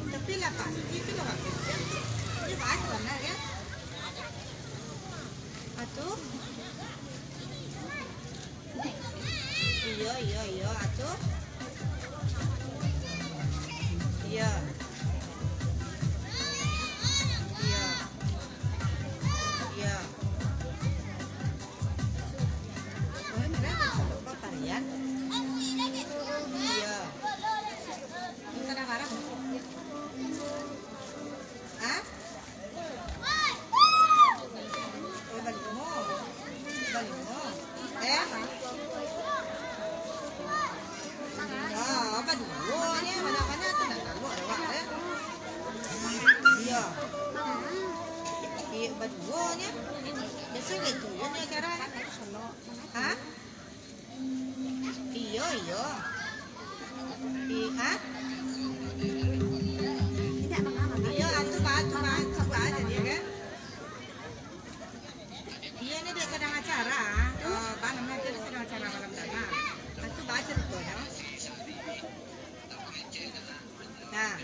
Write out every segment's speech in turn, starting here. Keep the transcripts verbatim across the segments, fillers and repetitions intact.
Tapi lah pasti tu lah bagus kan. Dia bahas warna kan. Atu. Iyo, iyo, iyo, atu. Iyo. Iyo. Iyo. Oh, ini kan lupa varian. Iyo. Ini kadang-kadang. Hah? Oh, balimo. Balimo. Eh? Ah, apa duo ni? Banyak-banyak tu nak taruh awak, eh? Iyo. Iyo, baduo ni. Biaso gitu je ni acara ni. Ha? Iyo, iyo. I-, ha? Iyo, atu ba, atu ba, atu ba, jadi kan? Iyo, ni dia sadang acara. Eh, apa namanya, dia sadang acara malam dana. Atu ba caritonyo. Nah.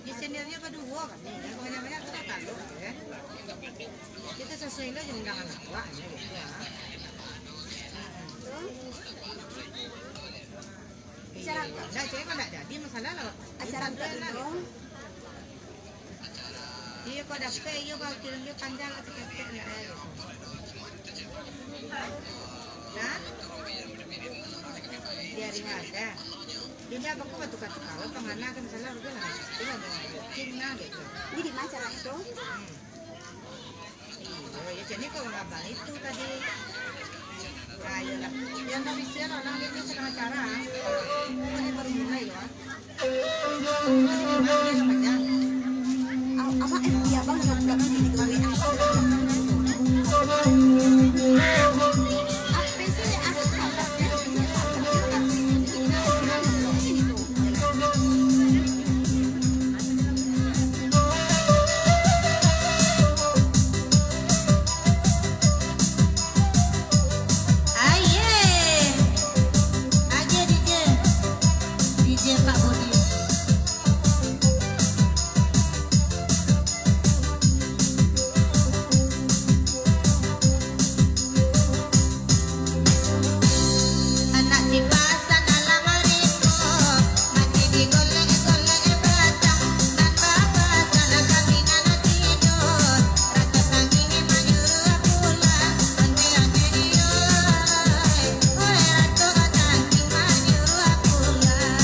Di seniornyo baduo kan, banyak-banyak tu lah taruh, ya. Kita sesuai lo jangan awak, ya, gitu, ah. Acara apa? Nah, cewek kok ndak jadi, masalah lah. Acara apa tu? Iyo, kok dapek, iyo, kok kirim, iyo, panjang, atau ketek, ndak ada, gitu. Nah? Di hari H, ya. Jadi, abang ko batuka-tuka lo, pangana kan salah, udah lah. Itu lah, mau bikin lah, gitu. Jadi, macam itu. Hmm. Iyo, ya, jadi kok ngabang itu tadi. Nah, iyolah. Yang tak bisa lah, orang itu sedang acara. Bukannya baru mulai, loh. Aye, aje D J, D J Pak Budi. Anak si pasan alam ariko, mati digolek-golek batang, nan bapasan kami nan tido, rato tangih manyuruah pulang, onde-onde iyo, oi, oi, rato tangih manyuruah pulang.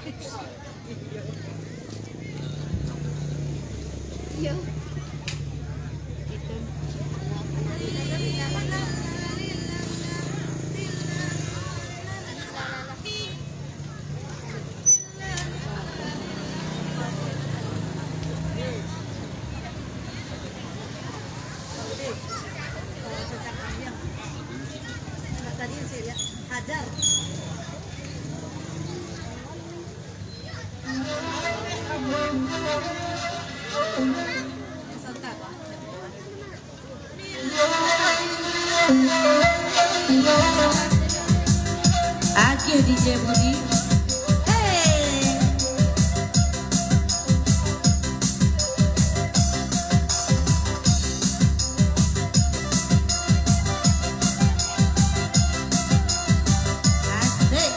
Iya. Itu. Tadi saya lihat, hajar. Akhir D J Budi. Hey. Asik.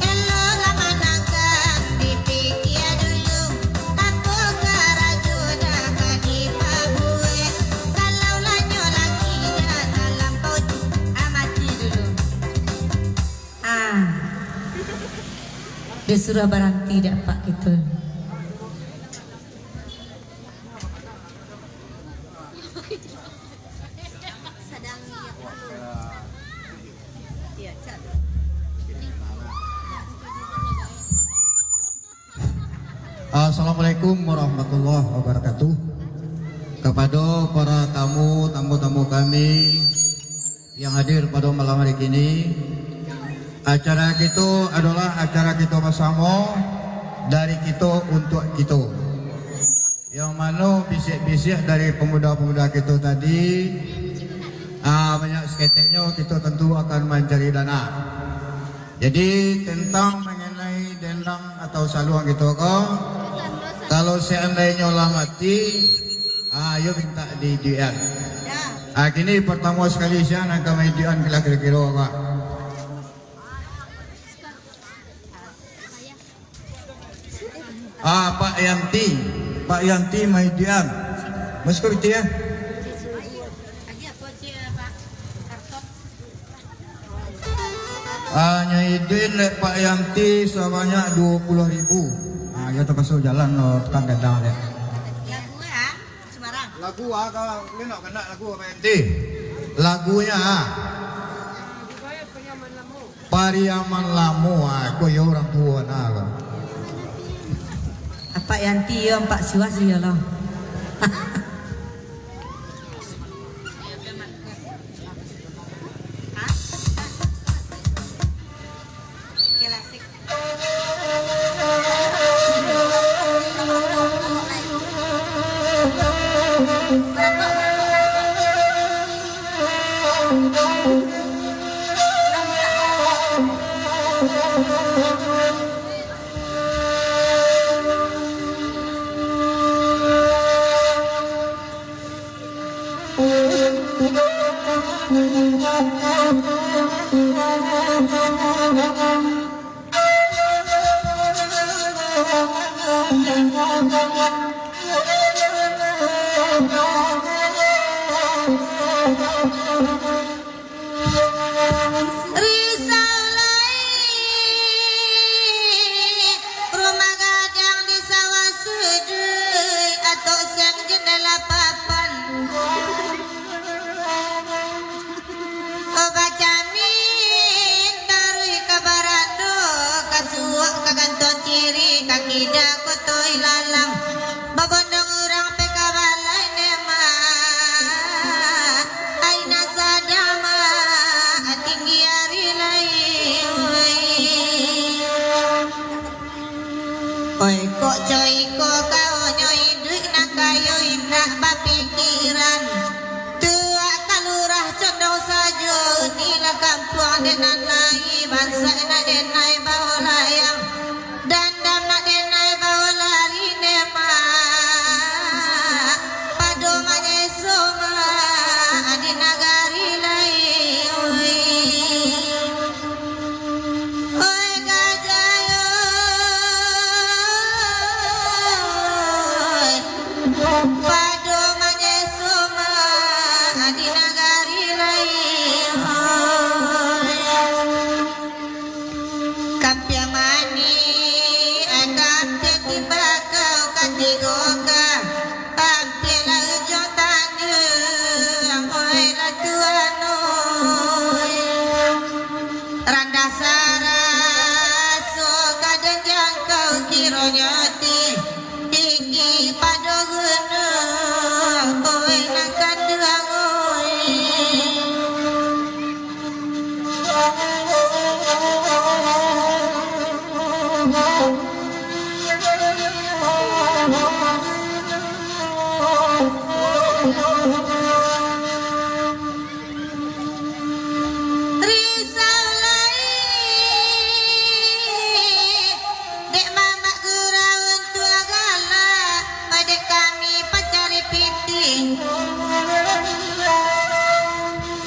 Eloklah manangkan, dipikia dulu, apo karajo nan ka dipabuek. Kalau lanyo laki nan talampau tu, amati dulu. Ah. Dia suruh baranti dak, Pak, gitu. Assalamualaikum warahmatullahi wabarakatuh. Kapado para tamu, tamu-tamu kami yang hadir pada malam hari kini, acara kito adolah acara kito basamo, dari kito untuak kito. Yang mano bisiak-bisiak dari pemuda-pemuda kito tadi, ah, banyak saketeknyo kito tantu akan mancari dana. Jadi, tentang mangenai dendang atau saluang kito ko, kalau seandainyo lah mati, ah, iyo mintak diiduikan. Ah, kini partamo sakali sia nan ka maiduikan lah kiro-kiro, Pak. Ah, Pak Yanti, Pak Yanti maiduikan. Masuk ka pitih, ya? Ah, nyo iduikan dek Pak Yanti sabanyak duo puluah ribu. Ah, iyo tapakso jalan lo, tukang gadang dek. Lagu, ah, Semarang. Lagu, ah, kalau lu nak kena lagu Pak Yanti. Lagunyo, ah. Pariaman Lamo, ah, ko iyo urang tuo na ko. Apak Yanti iyo, Apak Siwas iyo lo. Risau lai, rumah gadang di sawah suduik, atok siang jendela papan. Oh, bacamin taruih ka barando, ka suok ka gantuang ciri, ka kida koto ilalang. Babondong urang pai ka balai neh, Mak. Ai nan sadang, Mak, tinggi ari lai, wai. Oi, kok co iko kaonyo iduik nan kayo indak bapikiran. Tuak ka lurah condong sajo, inilah kampuang dek nan lai, bansaik nak denai baolayang. Dandam nak denai baolari neh, Mak. Pado manye Tigo ka, ampia lah ujuang tandang, oi lah Tuhan, oi. Randah saraso ka den jangkau, kironyo ti-, tinggi pado gunuang, oi nan kanduang, oi. Risau lai, dek mamak gurau untuak galak, dek kami pancari pitih.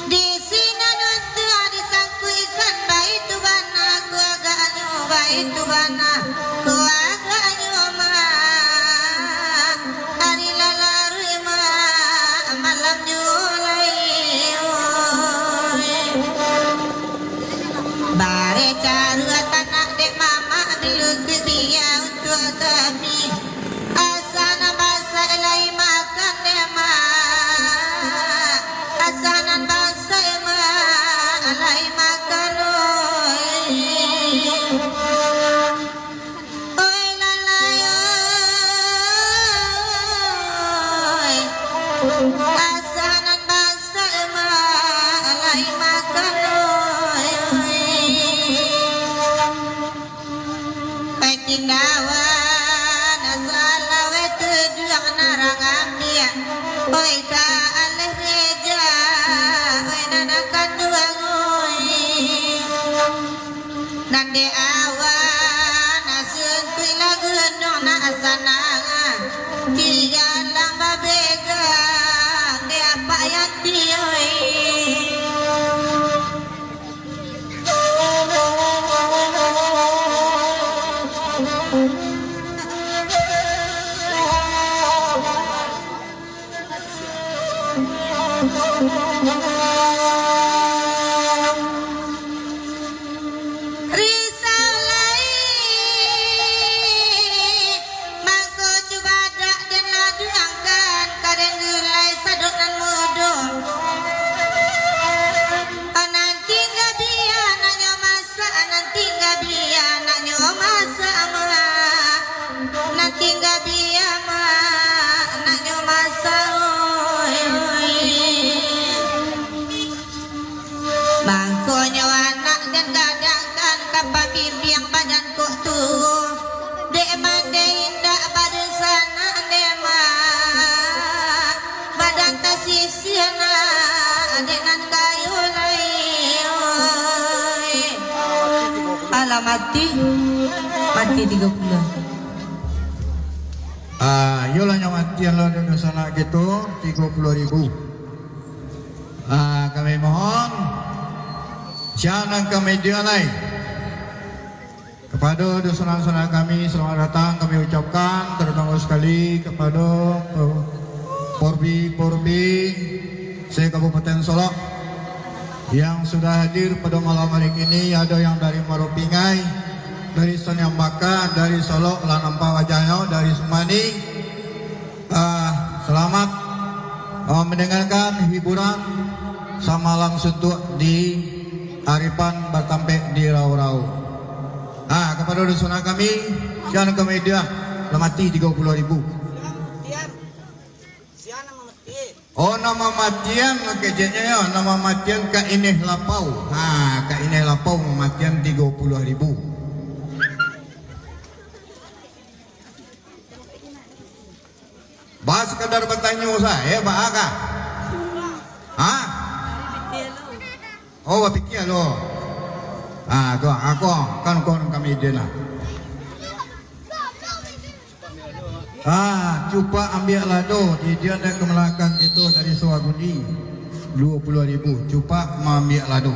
Di sinan untuak disangkuikkan, baitu bana, ko agaknyo baitu bana, ko agaknyo mah, ari lah laruik mah, malamnyo lai, oi. Bare caruah tanak dek mamak, bilun tu bia untuak kami. Asa nan basaik lai makan dek mak, asa nan basaik mak lai makan, oi. Oi lalai, oi. Asa nan basaik mak lai makan, oi. Oi tindawan, asa lah wai tuduang narang ambiak. Oi ka aleh meja, oi nan kanduang, oi. Nan dek awan, asuntuik lah gunuang nan sanang, tigalang babegang, dek apak yati, oi. Risau lai, mangko cubadak den laduangkan, ka den gulai sadok nan mudo. Nan tingga bia anaknyo masak, nan tingga bia anaknyo masak, mak. Nan tingga bia, mak, anaknyo masak, oi, oi. Mangkonyo anak den gadangkan ka pambimbiang badan kok tu. Dek mandeh indak badunsanak, dek mak, badan tasisiah nak, dek nan kayo lai, oi. Alah mati, mati tigo puluah. Ah, iyolah nyo matian lo dek dunsanak kito, tigo puluah ribu. Ah, kami mohon, sia nan kami dia lai. Kapado dunsanak-dunsanak kami, salamaik datang kami ucapkan, tarutamo sakali kapado, eh, porbi-porbi se-Kabupaten Solok yang sudah hadir pado malam hari kini, ado yang dari Marupingai, dari Saniambaka, dari Solok, lah nampak wajahnyo, dari Sumani. Ah, salamat, ah, mandangakan hiburan samalam suntuak di Arifan batampek di Rau-Rau. Ah, kapado dunsanak kami, sia nan kami dia, lah mati tigo puluah ribu. Oh, nan mamatian, keceknyo yo, nan mamatian Kak Ineh Lapau. Ha, Kak Ineh Lapau mamatian tigo puluah ribu. Ba sakadar batanyo sae, baa kah? Ha? Oh, bapikia lo. Ah, ko, ah, ko, kan ko nan kami dia lah. Ah, cupak ambiak lado, di dia dah ke belakang kito dari Sawagudi. Duo puluah ribu, cupak maambiak lado.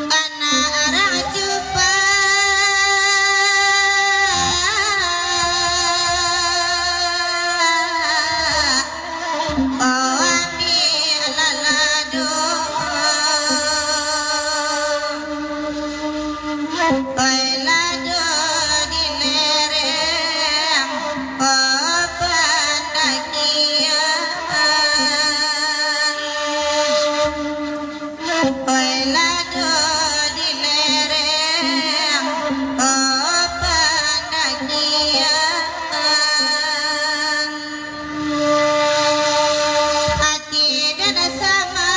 Anak urang cupak. Oi lado di lereng, oh, pandakian. Ati den sama,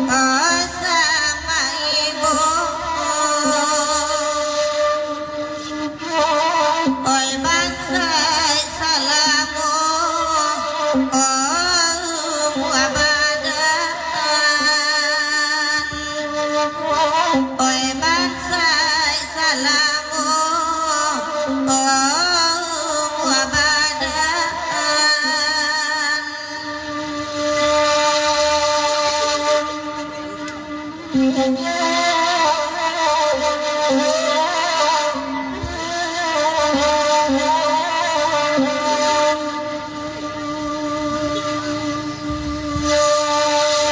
oh, sama ibu. Oi bansaik Salamo, oh, umua badan. Oi bansaik Salamo, oh, umua badan.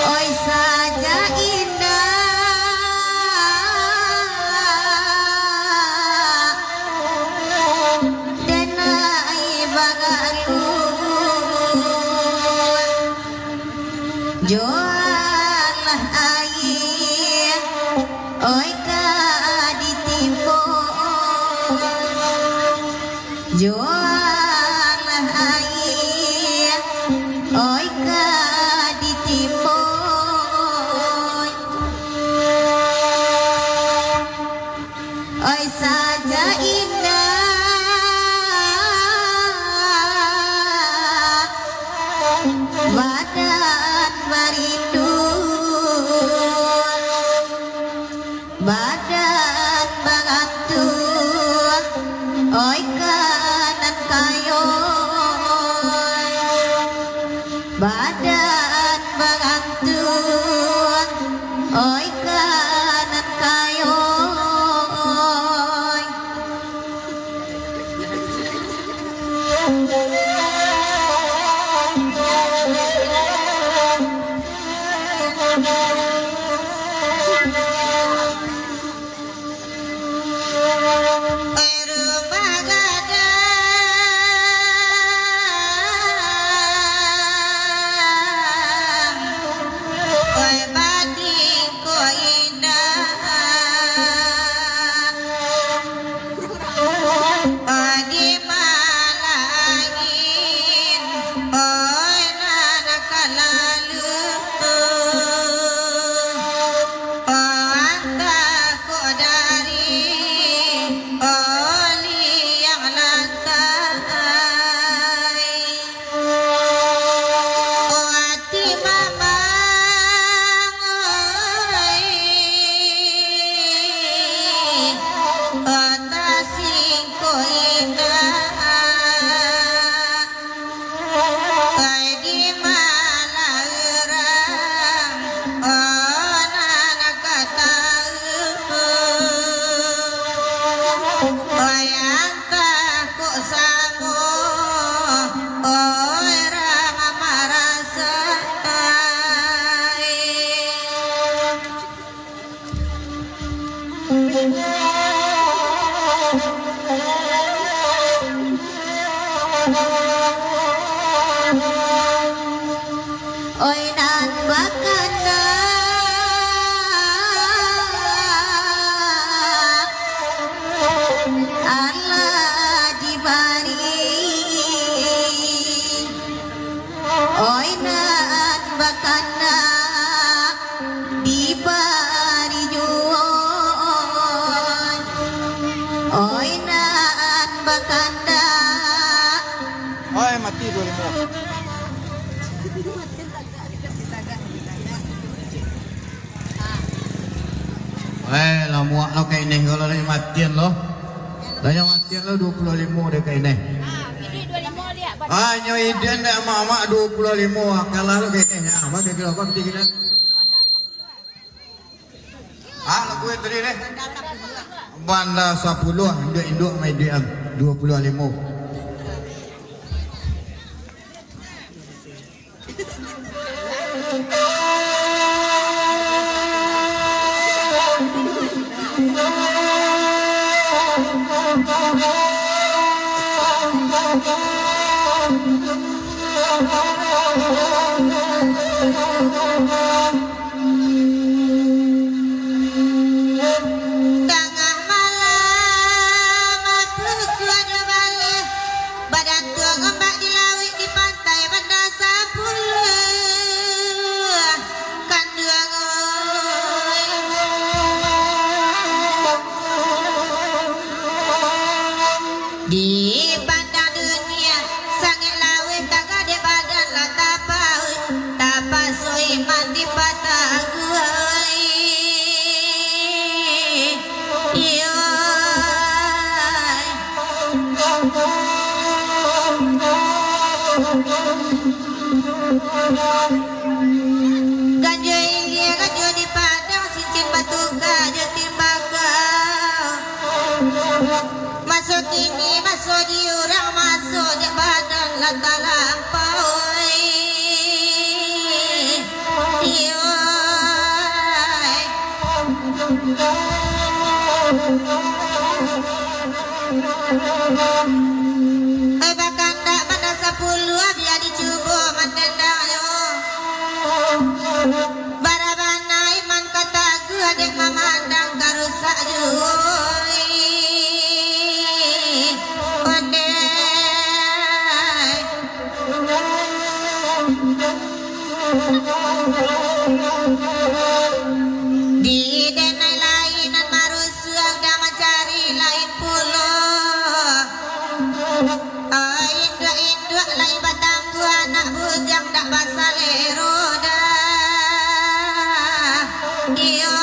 Oi saja indak den ai bagaluh. Jolah aia, oi ka ditimbok. Jolah aia, oi ka ditimbok. Oi saja indak badan barindu, badan barantu, oi ka nan kayo. Badan barantu, oi ka nan kayo. Oi rumah gadang, oi batingkok indak, oi di malah angin, oi nan ka lalu. Antah kok dari oli yang lantai. Oh, ati mamang, oi. Oh, tasingko indak. Ai di malah urang, oh, nan ka tahu. Ai antah kok samo, oh, urang marasai. Oi nan bakana, alah dibari. Oi nan bakana, dibari juo. Oi nan bakana. Oi, mati duo limo. Eh, lah muak lo Kak Ineh, kalau lah matian lo. Lah nyo matian lo duo puluah limo dek Kak Ineh. Ah, nyo idian dek amak-amak duo puluah limo, kalah lo Kak Ineh. Ah, bagi kilo apa piti kilo? Ah, lagu yang tadi deh. Banda sapuluah, induak-induak main duit am, duo puluah limo. Tangah malam, pukua duo baleh, badantuang ombak di lauik, di pantai Banda Sapuluah Kanduang, oi. Dipandang dunia, sangek laweh tagak dek badan lah tapauik, tapaso iman dipataguah, oi. Iyo, oi. Ganjo ilia, ganjo di padang, cincin batuka jo timbakau. Maso kini, maso di urang, maso dek badan lah talampau, oi. Iyo, oi. Ai, bakandak Banda Sapuluah, bia dicubo mandandangnyo. Bara bana iman ka taguah, dek mamandang ka rusak juo, oi. Ondeh. Di denai lain nan marusuah, dah mancari lain pulo. Ai, induak-induak lai batangguah, anak bujang dak basalero doh. Iyo.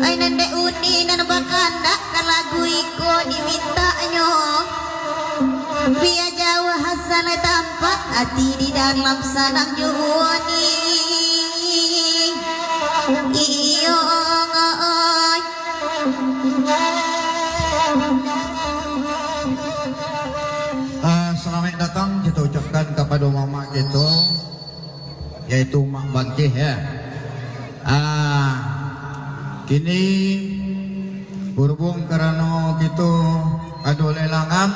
Ai, nan dek Uni nan bakandak ka lagu iko dimintaknyo. Bia jauah asa lai tampak, ati di dalam sanang juo ni. Iyo, oi. Ah, salamaik datang kito ucapkan kapado mamak kito, yaitu Mak Bangkeh, ya. Ah, kini, barubuang karano kito ado lelangan,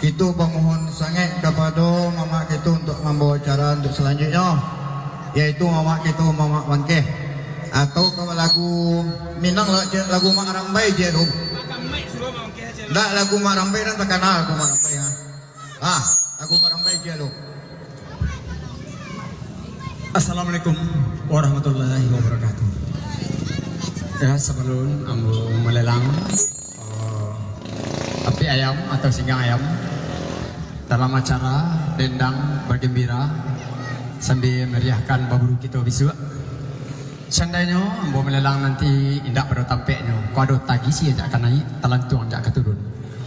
kito bamohon sangaik kapado mamak kito untuak mambawa acara untuak salanjuiknyo, yaitu mamak kito, Mamak Bangkeh. Atau ka lagu Minang, la-, lagu Mak Rambai je tu. Ndak, lagu Mak Rambai nan takana, lagu Mak Rambai, ha. Ah, lagu Mak Rambai je tu. Assalamualaikum warahmatullahi wabarakatuh. Ya, sabalun ambo malelang, eh, api ayam atau singgang ayam dalam acara dendang bagembira sambil meriahkan baburu kito bisuak. Sandainyo ambo malelang nanti indak pado tampeknyo, kok ado tagisi jak ka naiak, talantuang jak ka turun.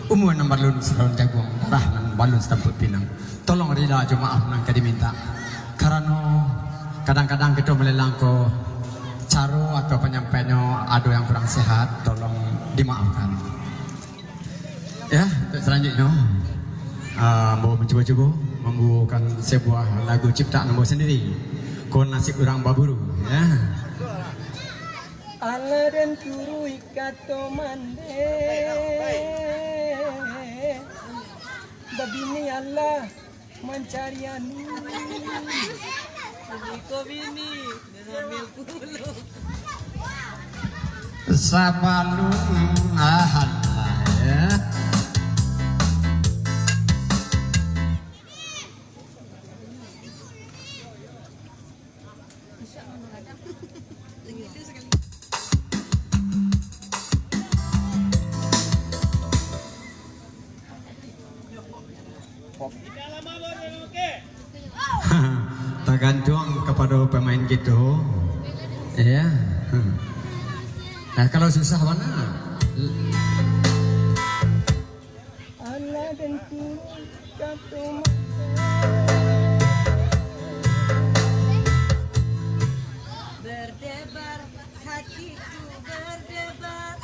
Umua nan balun sadaun jaguang, darah nan balun satampuak pinang. Tolong rila jo maaf nan ka dimintak. Karano kadang-kadang kito malelang ko caro atau panyampaiannyo ado yang kurang sehat, tolong dimaafkan. Ya, untuak salanjuiknyo, ah, ambo mancubo-cubo mambawakan sabuah lagu ciptaan ambo sandiri. Ko nasib urang baburu, ya. Alah den turuik kato mandeh, babini alah mancari anu. Bini ko bini, den ambil pulo. Sabalun, ah, alah, ya. Tagantuang kapado pamain kito. Ya. Nah, kalau susah bana. Alah den turuik kato mandeh. Berdebar, hatiku berdebar.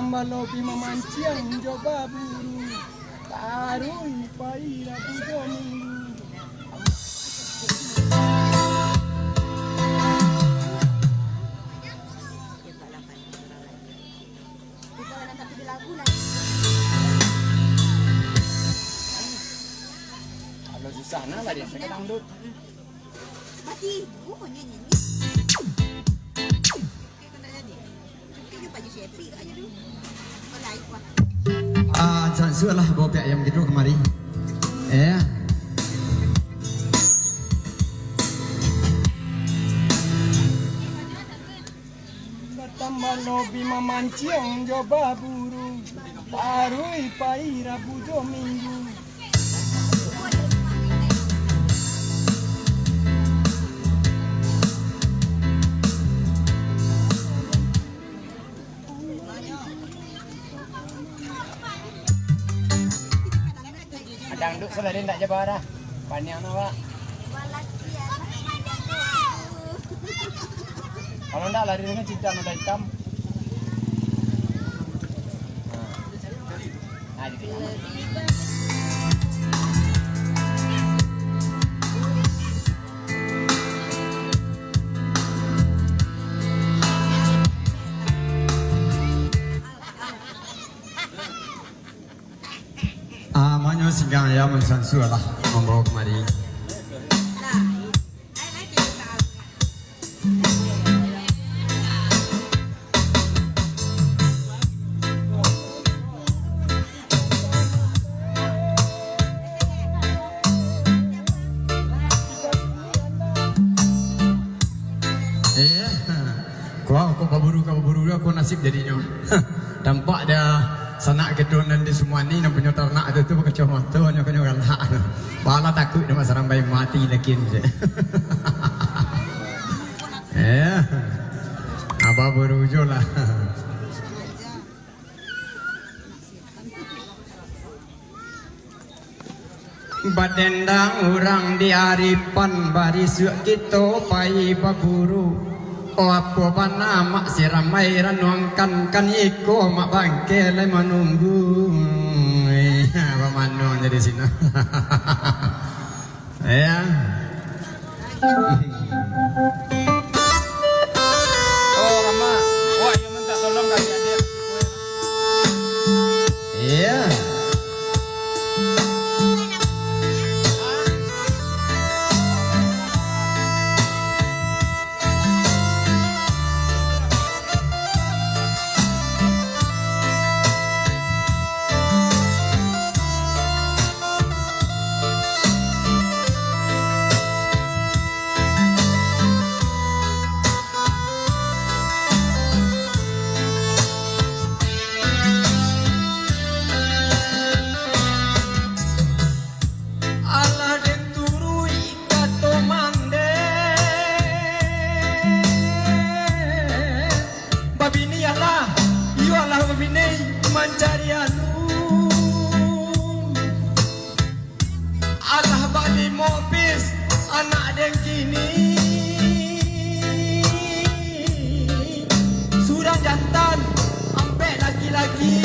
Malobi mamanciang jo baburu, taruih pai Rabu jo Minggu. Kalau susah nah lah dia, saya dangdut. Mati, oh, nyanyi, nyanyi. Ah, sansualah bawa piak ayam gitu kamari. Ya. Batambah lobi mamanciang jo baburu, taruih pai Rabu jo Minggu. Dangdut sabaleh ndak jaba dah. Paniang awak. Kalau ndak lari dengan cinta noda hitam. Nah, gitu. Ah, manyo singgang ayam sansualah mambawa kamari. Eh, kok, kok baburu, kok baburu, kok nasib jadinyo. Tampak dah sanak kito nan di Sumuani, nan punyo taranak tu, tu bakacamata, nyo kanyo galak. Pala takuik dek Mak Sarambai mati lakin je. Eh, abah barujo lah. Badendang urang di aripan, barisuak kito pai baburu. Oh, apo bana Mak Sirambai ranuangkan, kan iko Mak Bangke lai manunggu. Bamanuang jadi sino. Ya. Oh, Rama. Wah, iyo minta tolong ka adik-adik. Iya. Alah den turuik kato mandeh. Babini alah, iyo alah babini mancari anu. Alah balimo pis anak den kini. Surang jantan, ampek laki-laki.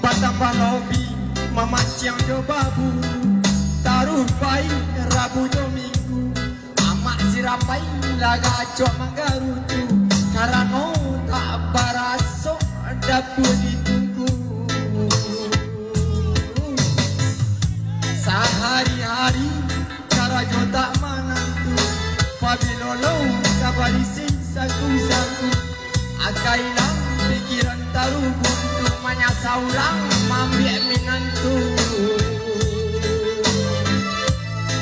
Batambah lobi mamanciang jo babu, taruih pai Rabu jo Minggu. Amak Sirambai lah gacok manggarutu, karano tak baraso dapua ditunggu. Sahari-hari karajo tak manantu, pabilo lo ka barisi saku-saku. Akai ilang pikiran taruh buntu, manyasa urang maambiak minantu.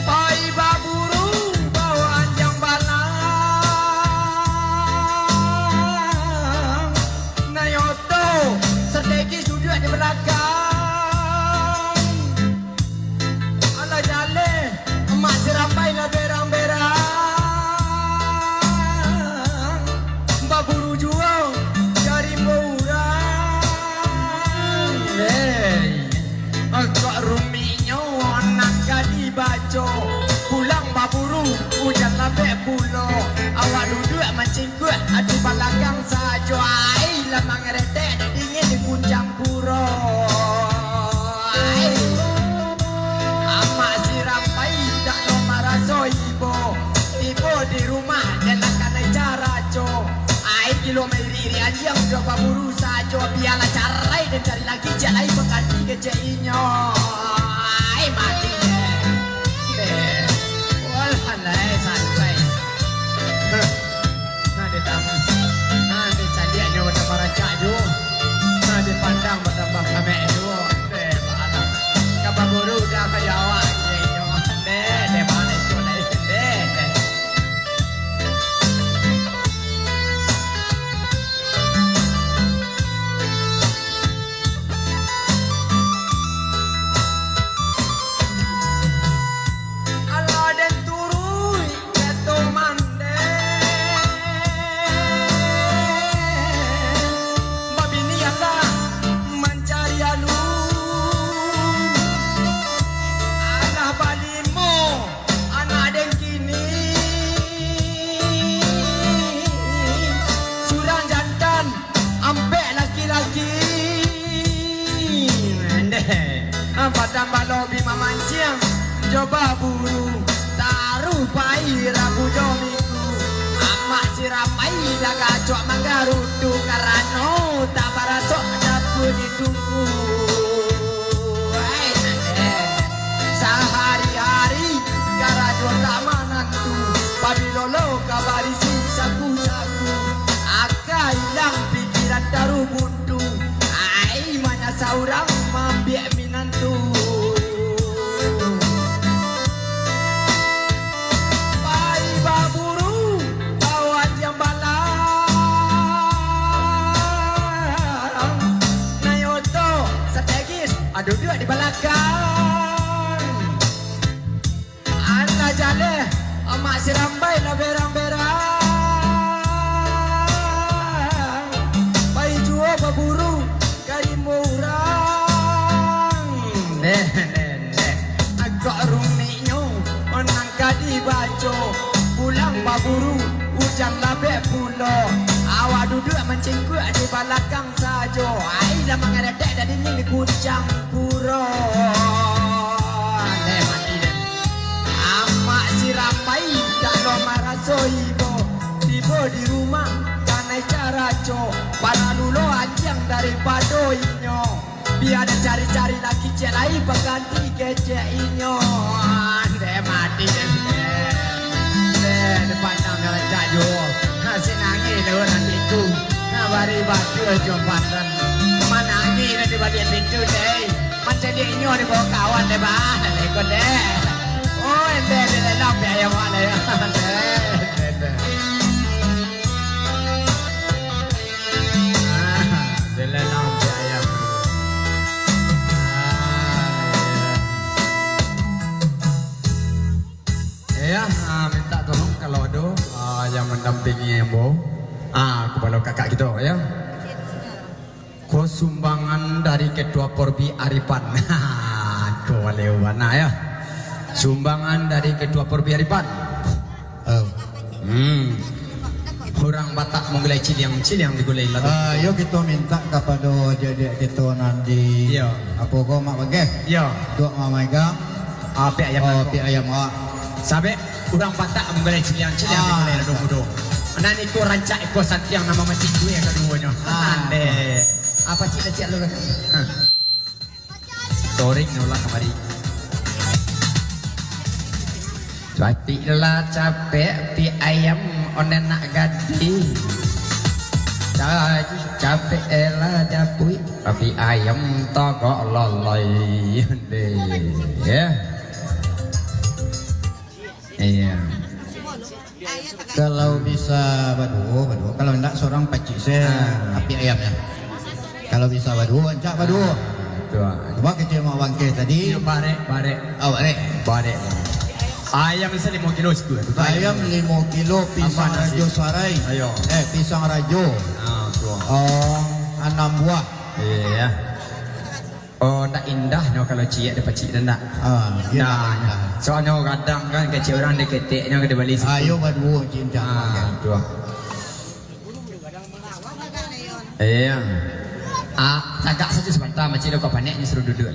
Pai baburu bawa anjang balang, naiok oto sategi suduak di balakang. Alah jaleh, Mak Sirambai lah berang-berang, baburu juo dari rimbo urang. Hei, kok rumiknyo nan ka dibaco, pulang baburu ujan lambek pulo, awak duduak mancingkuak di balakang sajo. Iri anjiang jo baburu sajo, bialah carai den cari lagi, ciek lai baganti kecek inyo. Ai, mati deh. Eh, walah, lai, santai. Huh. Nah, ditamu. Nah, dicaliak nyo batambah rancak juo. Nah, dipandang batambah kamek juo. Deh, balah. Ka baburu dah ka Jawa, deh, nyo. Deh, deh, balah, iko lai. Deh, deh. Alah den turuik kato mandeh, babini alah mancari alun. Alah balimo anak den kini, surang jantan, ampek laki-laki. Ndeh, batambah lo bi mamanciang jo baburu, taruih pai Rabu jo Minggu. Amak si Rambai dah gacok manggarutu, karano tak barasok dapek ditunggu. Ai, ndeh, sahari-hari karajo tak manantu, pabilo lo ka barisi saku-saku, aka ilang pikiran taruh buntu. Ai, manyasa urang maambiak minantu. Pai baburu, bawa anjiang balang. Naiok oto strategis, ah, duduak di balakang. Alah jaleh, Amak si Rambai lah berang-berang. Pai juo baburu ka rimbo urang. Neh, neh, neh. Agak rumiknyo nan ka dibaco. Pulang baburu, ujan labek pulo. Awak duduak mancingkuak di balakang sajo. Ai, lah mangaretek dari dinding di kucang puro. Leh mati den. Amak si Rambai tak lo maraso ibo. Tibo di rumah, kanai caraco. Paralu lo anjiang daripado inyo. Bia den cari-cari laki ciek lai pangganti kecek inyo. Ndeh mati den. Ndeh, dipandang rancak juo. Ha, si nangih lewat hatiku. Ha, bari batu jo pandan. Manangih nan di baliak pintu, deh. Mancaliak inyo dibawa kawan, deh, bah. Leko, deh. Oh, ndeh, ndeh, ndeh, ndeh, ayam, ndeh. Ndeh, ndeh, ndeh. Ah, jalan lampu ayam. Ah, ya. Ya, ah, minta tolong kalau ada, ah, yang mendampingi ambo. Ah, kepala kakak kita, ya. Ko sumbangan dari Ketua Porbi Aripan. Ko baleh bana, ya. Sumbangan dari Ketua Porbi Aripan. Oh. Hmm. Urang Batak manggulai ciliang, ciliang digulai lalu. Ah, yo kito minta kapado adiak-adiak kito nan di, iyo, apo ko, Mak Bageh? Iyo. Tuak mamagang. Ah, piak ayam. Oh, ko. Piak ayam, ah. Sabek urang Batak manggulai ciliang, ciliang, ah, digulai lalu mudo. Nan iko rancak, iko santiang, namo masih duo kaduonyo. Ah. Ande. Apa cik lecek lu kan? Hah. Toring nolak kamari. Batik lah capek, pi ayam onen nak gadih. Ca-, capek lah japuik, tapi ayam tagak lalai. Deh, ya. Iya. Kalau bisa baduo, baduo. Kalau ndak, surang pacik se, ah, api ayamnya. Kalau bisa baduo, rancak baduo. Ah, tu ah. Cuma kecil mak bangkeh tadi. Iyo, barek, barek. Oh, barek. Barek. Ayam bisa limo kilo sikua tu. Ayam limo kilo, pisang rajo sarai. Ayo. Eh, pisang rajo. Ah, tu ah. Oh, anam buah. Iya. Oh, ndak indah nyo kalau ciek dapacik tu, ndak? Ah, iyo, ndak indah. Soalnyo kadang kan kecek urang diketeknyo ka dibali situ. Ayo baduo cinta. Ah, tu ah. Iya. Ah, tagak sajo sabanta, macik lo kok panek nyo suruh duduak.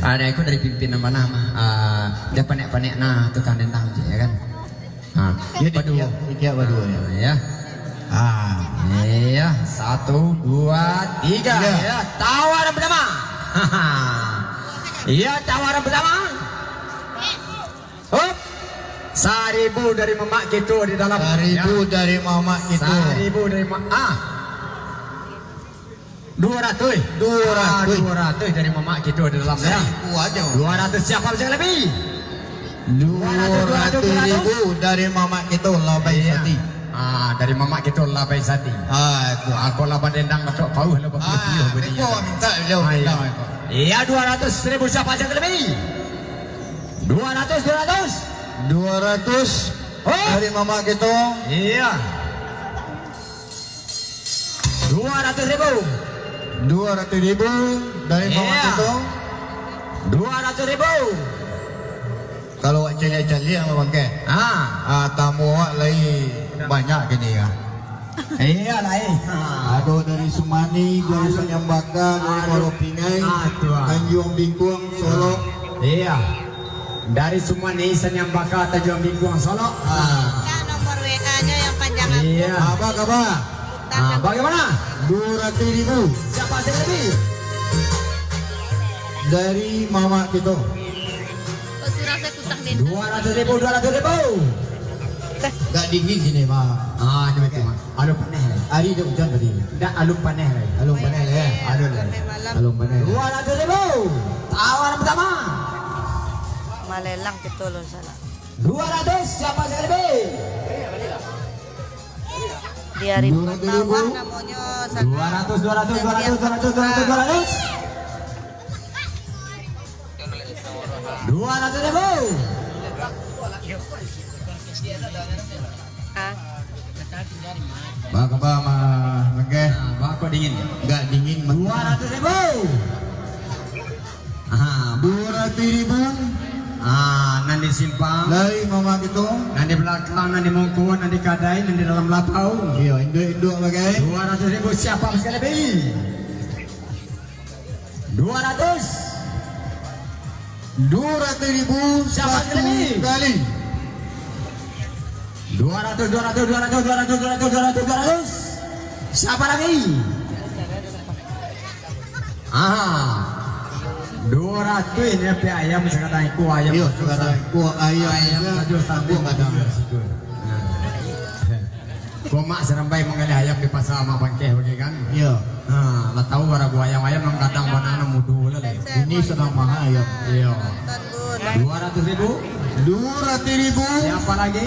Ado iko dari pimpinan mana mah? Ah, dia panek-panek nah tukang dendang je, ya kan? Ah, iyo, baduo. Dikira, dikira baduo, ya. Ah, ya. Ah, iya, satu, dua, tiga. Tiga. Ya, tawaran pertama. Iya, tawaran pertama. Hop. Saribu dari mamak kito di dalam. Saribu Ya. dari mamak kito. Saribu dari ma-, ah. Dua ratuih. Dua ratuih. Ah, dua ratuih dari mamak kito di dalam, ya. Saribu aja. Dua ratuih siapa bisa lebih? Dua ratuih, dua ratuih, dua ratuih. Dua ratuih ribu dari mamak kito, Labai Iya. Sati. Ah, dari mamak kito, Labai Sati. Ah, tu. Ah, kalau badendang batok pauh, lo Ah, beputih, beputih. beko minta beliau Ah, iya. dendang beko. Iya, dua ratuih ribu siapa bisa lebih? Dua ratuih, dua ratuih. Dua ratuih Oh. dari mamak kito. Iya. Dua ratuih ribu. Dua ratuih ribu dari Iya. mamak kito. Dua ratuih ribu. Kalau awak caliak-caliak, Abang Keh. Ah. Ah, tamu awak lai banyak kini, ya. Iya, lai. Ah. Ado dari Sumani, dari Aduh. Sanyambaka, dari Aduh. Muaro Pingai, Ah, tu, ah. Tanjuang Bingkuang, Solok. Iya. Dari Sumani, Sanyambaka, Tanjuang Bingkuang, Solok. Ah. Minta nomor W A-nyo yang panjang Iya. Apa kaba? Ah, bagaimana? Dua ratuih ribu. Siapa yang lebih? Dari mamak kito. Kok surang sakutang den? Dua ratuih ribu, dua ratuih ribu. Agak dingin sini, Mak. Ah, ini betul, Mak. Alun paneh lai. Hari dah hujan tadi. Ndak, alun paneh lai. Alun paneh lai, ya? Alun lai. Sampai malam. Alun paneh lai. Dua ratuih ribu. Tawaran pertama. Malelang kito lun sanak. Dua ratuih, siapa yang lebih? Di hari Dua ratuih ribu. Pertama namonyo sanak. Dua ratuih, dua ratuih, dua ratuih, dua ratuih, dua ratuih, dua ratuih. Dua ratuih ribu. Ah. Baa kaba, Mak Keh? Ah, baa kok dingin? Agak dingin, Mak. Dua ratuih ribu. Ah. Dua ratuih ribu. Ah, nan di simpang. Dari mamak kito. Nan di balakang, nan di muko, nan di kadai, nan di dalam lapau. Iyo, induak-induak bagai. Dua ratuih ribu, siapa yang bisa lebih? Dua ratuih. Dua ratuih ribu Siapa satu lagi? Kali. Dua ratuih, dua ratuih, dua ratuih, dua ratuih, dua ratuih, dua ratuih, dua ratuih. Siapa lagi? Ah. Dua ratuih ni, tapi ayam sakadang iko, ayam Iyo, sakadang iko, ayam Ayam sajo. Sajo sambung Iyo, kadang. Sajo. Nah. Ko Mak Sarambai manggaleh ayam di pasa Mak Bangkeh bagai kan? Iyo. Ha, lah tahu bara buah ayam, ayam nan gadang bana nan mudo lah leh. Ini sadang maha ayam. Iyo. Dua ratuih ribu. Dua ratuih ribu. Siapa lagi?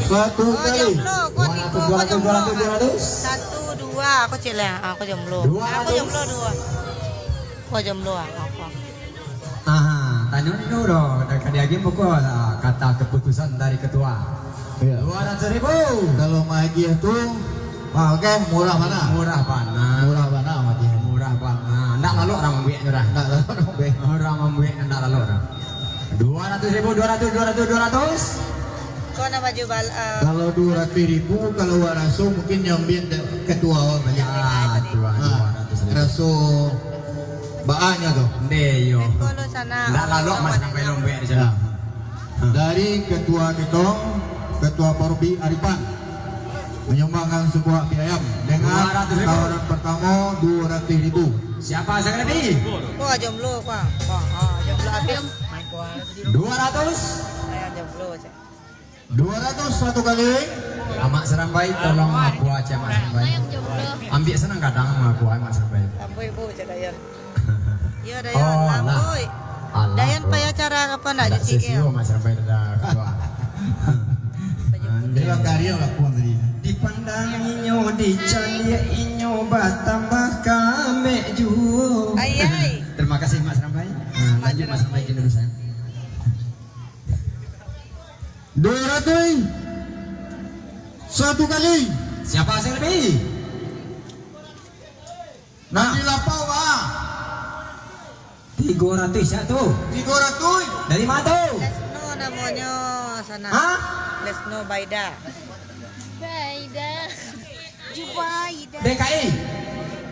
Satu Oh, kali. Jomblo, ko Dua ratus, tigo, dua ko ratus, dua jomblo, ratus, dua ratus. Satu, dua, ko ciek lah. Ah, ko jomblo. Dua ratus. Ah, ko jomblo dua. Ko jomblo ah, ko. Aha, tanyo dulu doh, dah ka diagiah pokok lah kata keputusan dari ketua. Iya. Dua ratus ribu. Kalau maagiah tu, ah, oke, murah bana. Murah bana. Murah bana maagiah. Murah bana. Ndak lalok urang mambueknyo dah. Ndak lalok urang mambuek. Urang mambuek ndak lalok dah. Dua ratus ribu, dua ratus, dua ratus, dua ratus. Kau nak baju bal-, eh. Kalau dua ratus ribu, kalau wak raso mungkin nyambian ketua awak baliak. Ah, dua, Ah, dua ratus ribu. Raso Baanyo tu. Ndeh, iyo. Ndak lalok Mas sampai lombek di sana. Ya. Dari ketua kito, Ketua Paropi Aripan, manyumbangkan sabuah api ayam dengan Dua ratus ribu. Tawaran pertama dua ratus ribu. Siapa sakali? Wah, jomblo, wah. Wah, ah, jomblo habis. Dua ratus. Saya jomblo, cak. Dua ratus satu kali. Amak Sarambai, tolong aku aja, Amak Sarambai. Ambiak sanang gadang aku, Amak Sarambai. Amboi, Bu, cak Dayan. Iyo, Dayan, Oh, lah. Amboi. Alah, Dayan, bro. Payah cara apa nak Ndak cuci sesio, ke? Amak Sarambai, dah ketua. Dia lah karya lah, puang tadi. Dipandang inyo, dicaliak inyo, batambah kamek juo. Ai, ai. Terima kasih, Amak Sarambai. Nah, lanjut, Amak Sarambai, gini dulu, sayang. Dua ratus. Satu kali. Siapa yang lebih? Nah. Di lapau, ah. Tigo ratus satu. Tigo ratus. Dari mana tu? Lesno namonyo sana. Hah? Lesno Baida. Baida. Jubaida. D K I.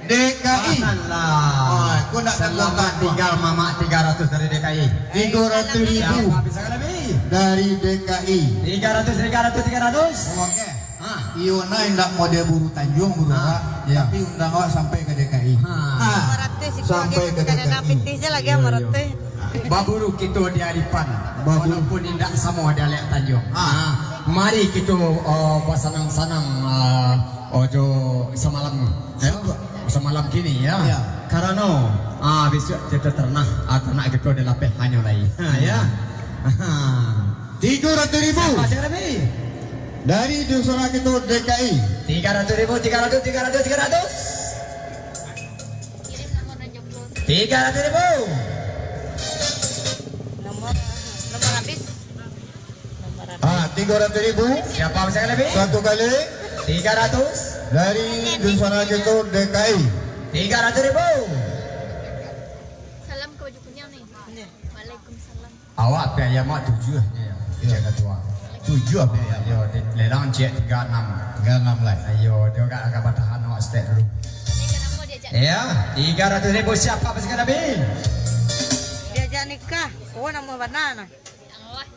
D K I. Alah. Ah, kau nak Selamat tangguhkan, Pak. Tinggal mamak tiga ratus dari D K I. Tiga ratus ribu. Siapa bisa lebih? Dari D K I. Tiga ratus, tiga ratus, tiga ratus. Oke. Ah. Iyo, nah, indak model buru Tanjuang, buru Ah, awak, iya. tapi undang awak sampai ka D K I. Ah. Ah, Maratuih siko sampai lagi, ka bukan D K I. Anak pitih se lagi. Iyo, iyo. Maratuih. Baburu kito di Aripan, Baburu. walaupun indak samo dialek Tanjuang. Ah. Ah, mari kito, oh, basanang-sanang, ah, ojo samalam, ya. Samalam kini, ya. Iya. Karano, ah, bisuak kito taranah, ah, tanak kito dilapeh hanyo lai. Ha, ya. Hmm. Tigo ratuih ribu. Siapa, siapa ni? Dari dusun kito D K I. Tiga ratus ribu, tiga ratus, tiga ratus, tiga ratus. Tiga ratus ribu. Nomor, nomor habis. Nomor habis. Ah, tigo ratus ribu. Siapa bisa lebih? Satu kali. Tiga ratus. Dari dusun kito D K I. Tiga ratus ribu. Salam ka baju kuniang ni. Ini. Waalaikumsalam. Awak apiak ayam awak tujuah nyo, ya, Iya. Cek Katua. Tujuah apiak ayam. Yo, di, lelang cek tiga anam. Tiga anam lai. Ayo, dio agak, agak batahan awak stek dulu. Ini kan namo diajak. Ya, tiga ratus ribu siapa pasukan Nabi? Diajak nikah. Oh, namo bana nah. Yang awak.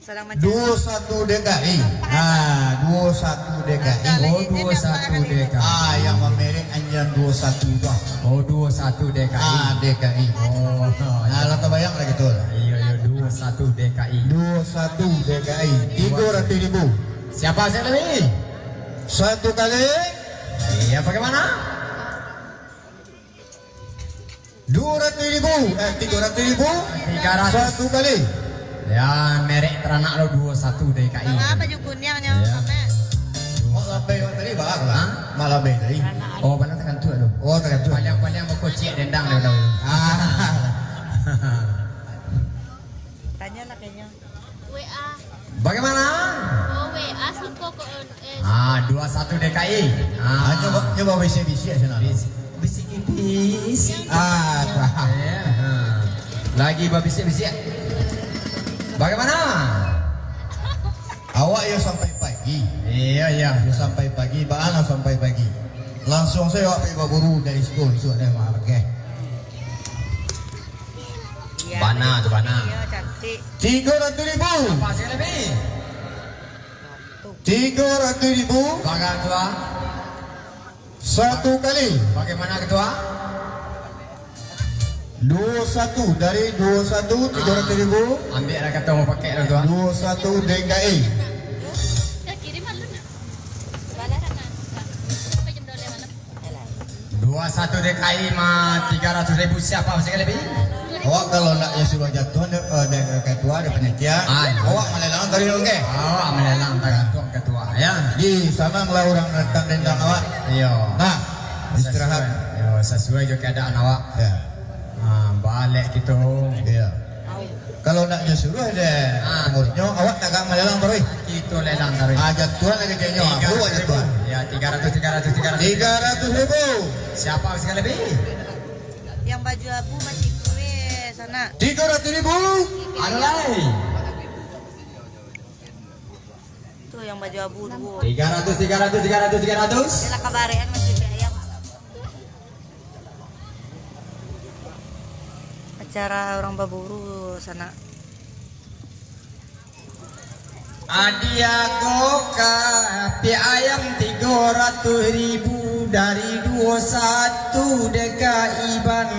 Sadang mancari. Duo satu D K I. Nah, duo satu D K I. Nah, Oh, izin duo satu D K I. Ah, yang mamerek anjiang duo satu tu, ah. Oh, duo satu D K I. Ah, D K I. Oh, Nah, lah tabayang lah gitu lah. Iyo, iyo, duo satu D K I. Duo satu D K I. Tigo ratus ribu. Siapa saya lebih? Satu kali. Iya, bagaimana? Duo ratus ribu, eh, tigo ratus ribu. Tiga ratus. Satu kali. Ya, merek taranak lo duo satu D K I. Baa baju kuniang nyo, Ya. Mak Labai tadi, baa lah. Hah? Mak Labai tadi. Oh, bana takantuak tu. Oh, takantuak. Paliang-paliang bakocek dendang dia tahu. Ah. Tanya lah kayaknya. W A. Bagaimana? Oh, W A siko ko, eh, Ah, duo satu D K I. Ah. Ah, nyo ba-, nyo babisik-bisik sinan. Bis-, bisik-bisik. Ah, tu. Ya, ha. Lagi babisik-bisik. Bagaimana? Awak yo sampai pagi. Iya, iya. Yo sampai pagi, baa lah sampai pagi. Langsuang sajo awak pai baburu dari siko, isuak dek mah, oke. Iya, Bana tu, bana. Iya, cantik. Tigo ratus ribu. Apa hasilnya, Bi? Tigo ratus ribu. Bagang tua. Satu kali. Bagaimana, Ketua? Duo satu, dari duo satu, tigo ratus ribu. Ambiak lah kata mau pakai lah, Ketua. Duo satu D K I. Duo satu D K I mah tiga ratus ribu siapa masih lebih? Awak kalau nak yang suruh jatuh, dek, eh, dek ketua, dek panitia, Ah, iya. awak malelang tadi dulu, ke? Awak malelang tagantuang ketua, ya. Di sana lah urang datang dendang awak. Iya. Nah, istirahat. Sesuai, iya, sesuai jo keadaan awak. Ya. Ah, balik gitu. Iya. Kalau nak jo suruh dek Ah. pengurusnyo, awak tagak malelang taruih. Itu lelang taruih. Ah, jatuah lagi kayaknyo. Ah, Tiga ratus ribu. Jatuah. Ya, tiga ratus, tiga ratus, tiga ratus. Tiga ratus ribu. Siapa masih lebih? Yang baju abu masih kue sana. Tiga ratus ribu. Ada lai. Tu yang baju abu duo. Tiga ratus, tiga ratus, tiga ratus, tiga ratus. Yalah, kabarean masih ayam. Acara urang baburu sana. Adiago ka apiak ayam tigo ratus ribu dari duo satu D K I Bang.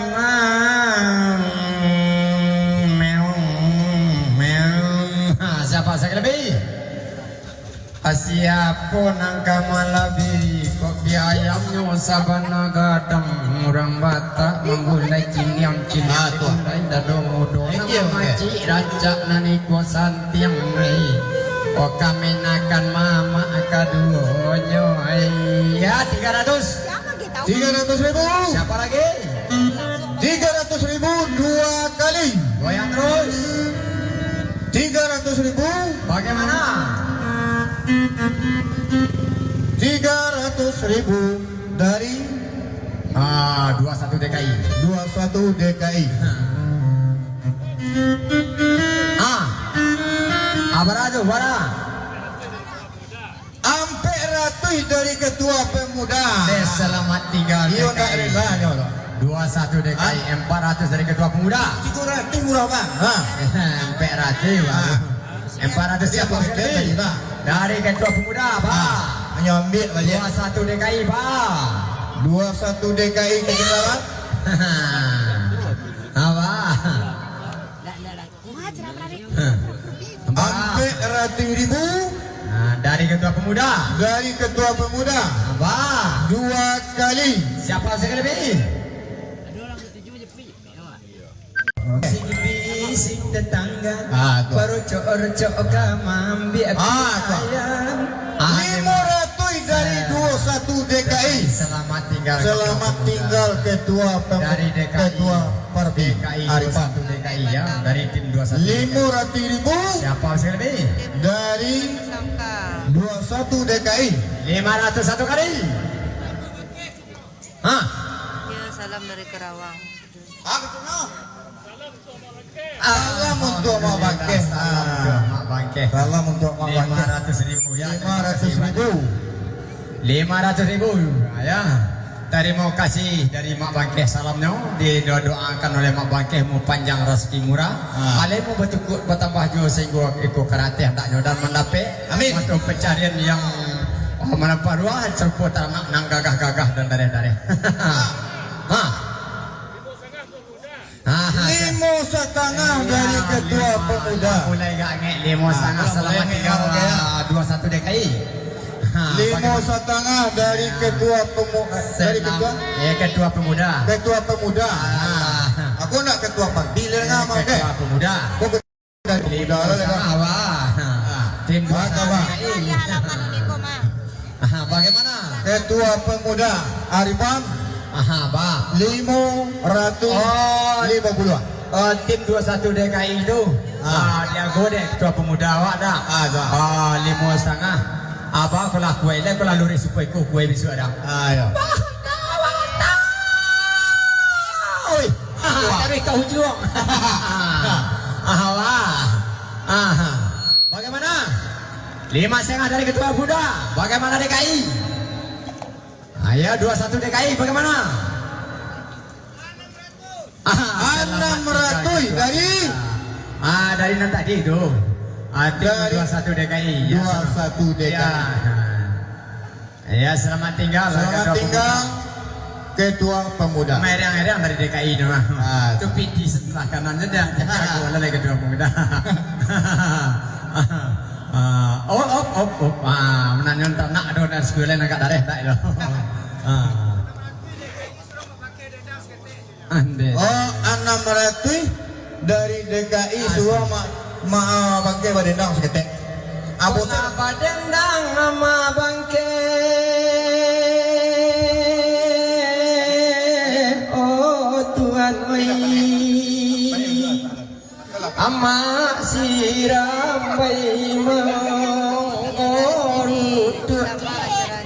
Meong, meong. Ha, siapa sakali lebih? Siapo nan ka malabihi, kok biayonyo sabana gadang. Urang Batak manggulai ciliang, ciliang Ah, tu. Gulai dado mudo. Thank you, okay. Macik rancak nan iko santiang, ai. Kok kaminakan mamak kaduonyo, ai. Ya, tiga ratus. Tiga ratus ribu. Siapa lagi? Tiga ratus ribu dua kali. Goyang terus. Tiga ratus ribu. Bagaimana? Tiga ratus ribu dari Ah, dua satu D K I. Dua satu D K I. Ah. Abara tu, bara. Ampek ratuih dari ketua pemuda. Eh, selamat tinggal, Iyo, K K I. Ndak rela nyo tu. Dua satu D K I, Hah? Empat ratus dari ketua pemuda. Tigo ratuih murah, Bang. Ha. Ampek ratuih, Bang. Ha. Empat ratus siapa Dia pakai sekali? Tadi, Bang. Dari Ketua Pemuda, Bah. Ah, hanyo ambiak baliak. Dua satu D K I, Bah. Dua satu D K I ketinggalan. Abah. Ampek ratuih ribu. Nah, dari Ketua Pemuda. Dari Ketua Pemuda. Abah. Dua kali. Siapa sekali lebih? Sing bisi tetangga, ah, tu. Parocok-rocok ka maambiak ah, tu. Ayam. Ah, limo ratuih dari duo satu D K I. Selamat tinggal, selamat tinggal Ketua Pem-, dari D K I. Ketua Parbi D K I, Arifan. Duo satu D K I, ya, dari tim dua satu. Limo ratuih ribu. Siapa sekali? Dari duo satu D K I. Lima ratus satu kali. Hah? Ya, salam dari Karawang. Ah, betul, no? Salam untuk Mak Bangkeh. Salam untuk Mak Bangkeh. Salam untuk Mak Bangkeh. Lima ratus ribu, ya. Lima ratus ribu. Lima ratus ribu, ya. Tarimo kasih dari Mak Bangkeh salamnyo. Didoakan oleh Mak Bangkeh mupanjang rasaki murah. Ah. Alemu batukuk batambah juo sainggo iko karateh andaknyo dan mandapek. Amin. Untuk pencarian yang, oh, manampah ruah, sarupo taranak nan gagah-gagah dan dareh-dareh. Ah. Ha. Ha, ha, limo satangah dari ketua pemuda. Mulai gak angek, limo satangah. Selamat tinggal, ah, dua satu D K I. Ha, limo satangah dari ketua pemu-, eh, dari ketua? Ya, ketua pemuda. Ketua pemuda. Ah. Ha. Aku nak ketua parti, leh, eh, ngah, ketua pemuda. Kok dari pemuda lah, kan? Awak. Nah, tim dua satu D K I. Aha, bagaimana? Ketua Pemuda Arifan. Aha, bah. Limo ratus limo puluah. Oh, tim dua satu D K I tu. Ah. Ah, diago dek Ketua Pemuda awak dah. Ah, dah. Ah, limo satangah. Abah, kalau kuai lah, kalau lurih supai ko kuai bisuak dah. Ah, ya. Bah, kawan tahu. Oi. Aha, dari ka ujuang. Aha, wah. Aha. Bagaimana? Lima satangah dari Ketua Pemuda. Bagaimana D K I? Ayo, dua satu D K I, bagaimana? Aha, anam ratus dari? Ah, dari nan tadi tu. Ah, tim dari dua satu D K I. Ya, dua satu D K I. Ya. Ya, selamat tinggal, Ketua Pemuda. Selamat tinggal, Ketua Pemuda. Mereng-mereng dari D K I tu mah. Ah, tu piti sebelah kanan saja. Jago lah, Ketua Pemuda. Ah, op, op, op, op. Ah, menanyo tak nak ado dari sekolah nak dareh tak lo. Ah. Ande. Oh, anam ratuih dari D K I, suruah mak, mak, ah, bangkai badendang saketek. Apo tu? Lah badendang mak bangkai, oh Tuhan oi. Amak sirambai mangorut,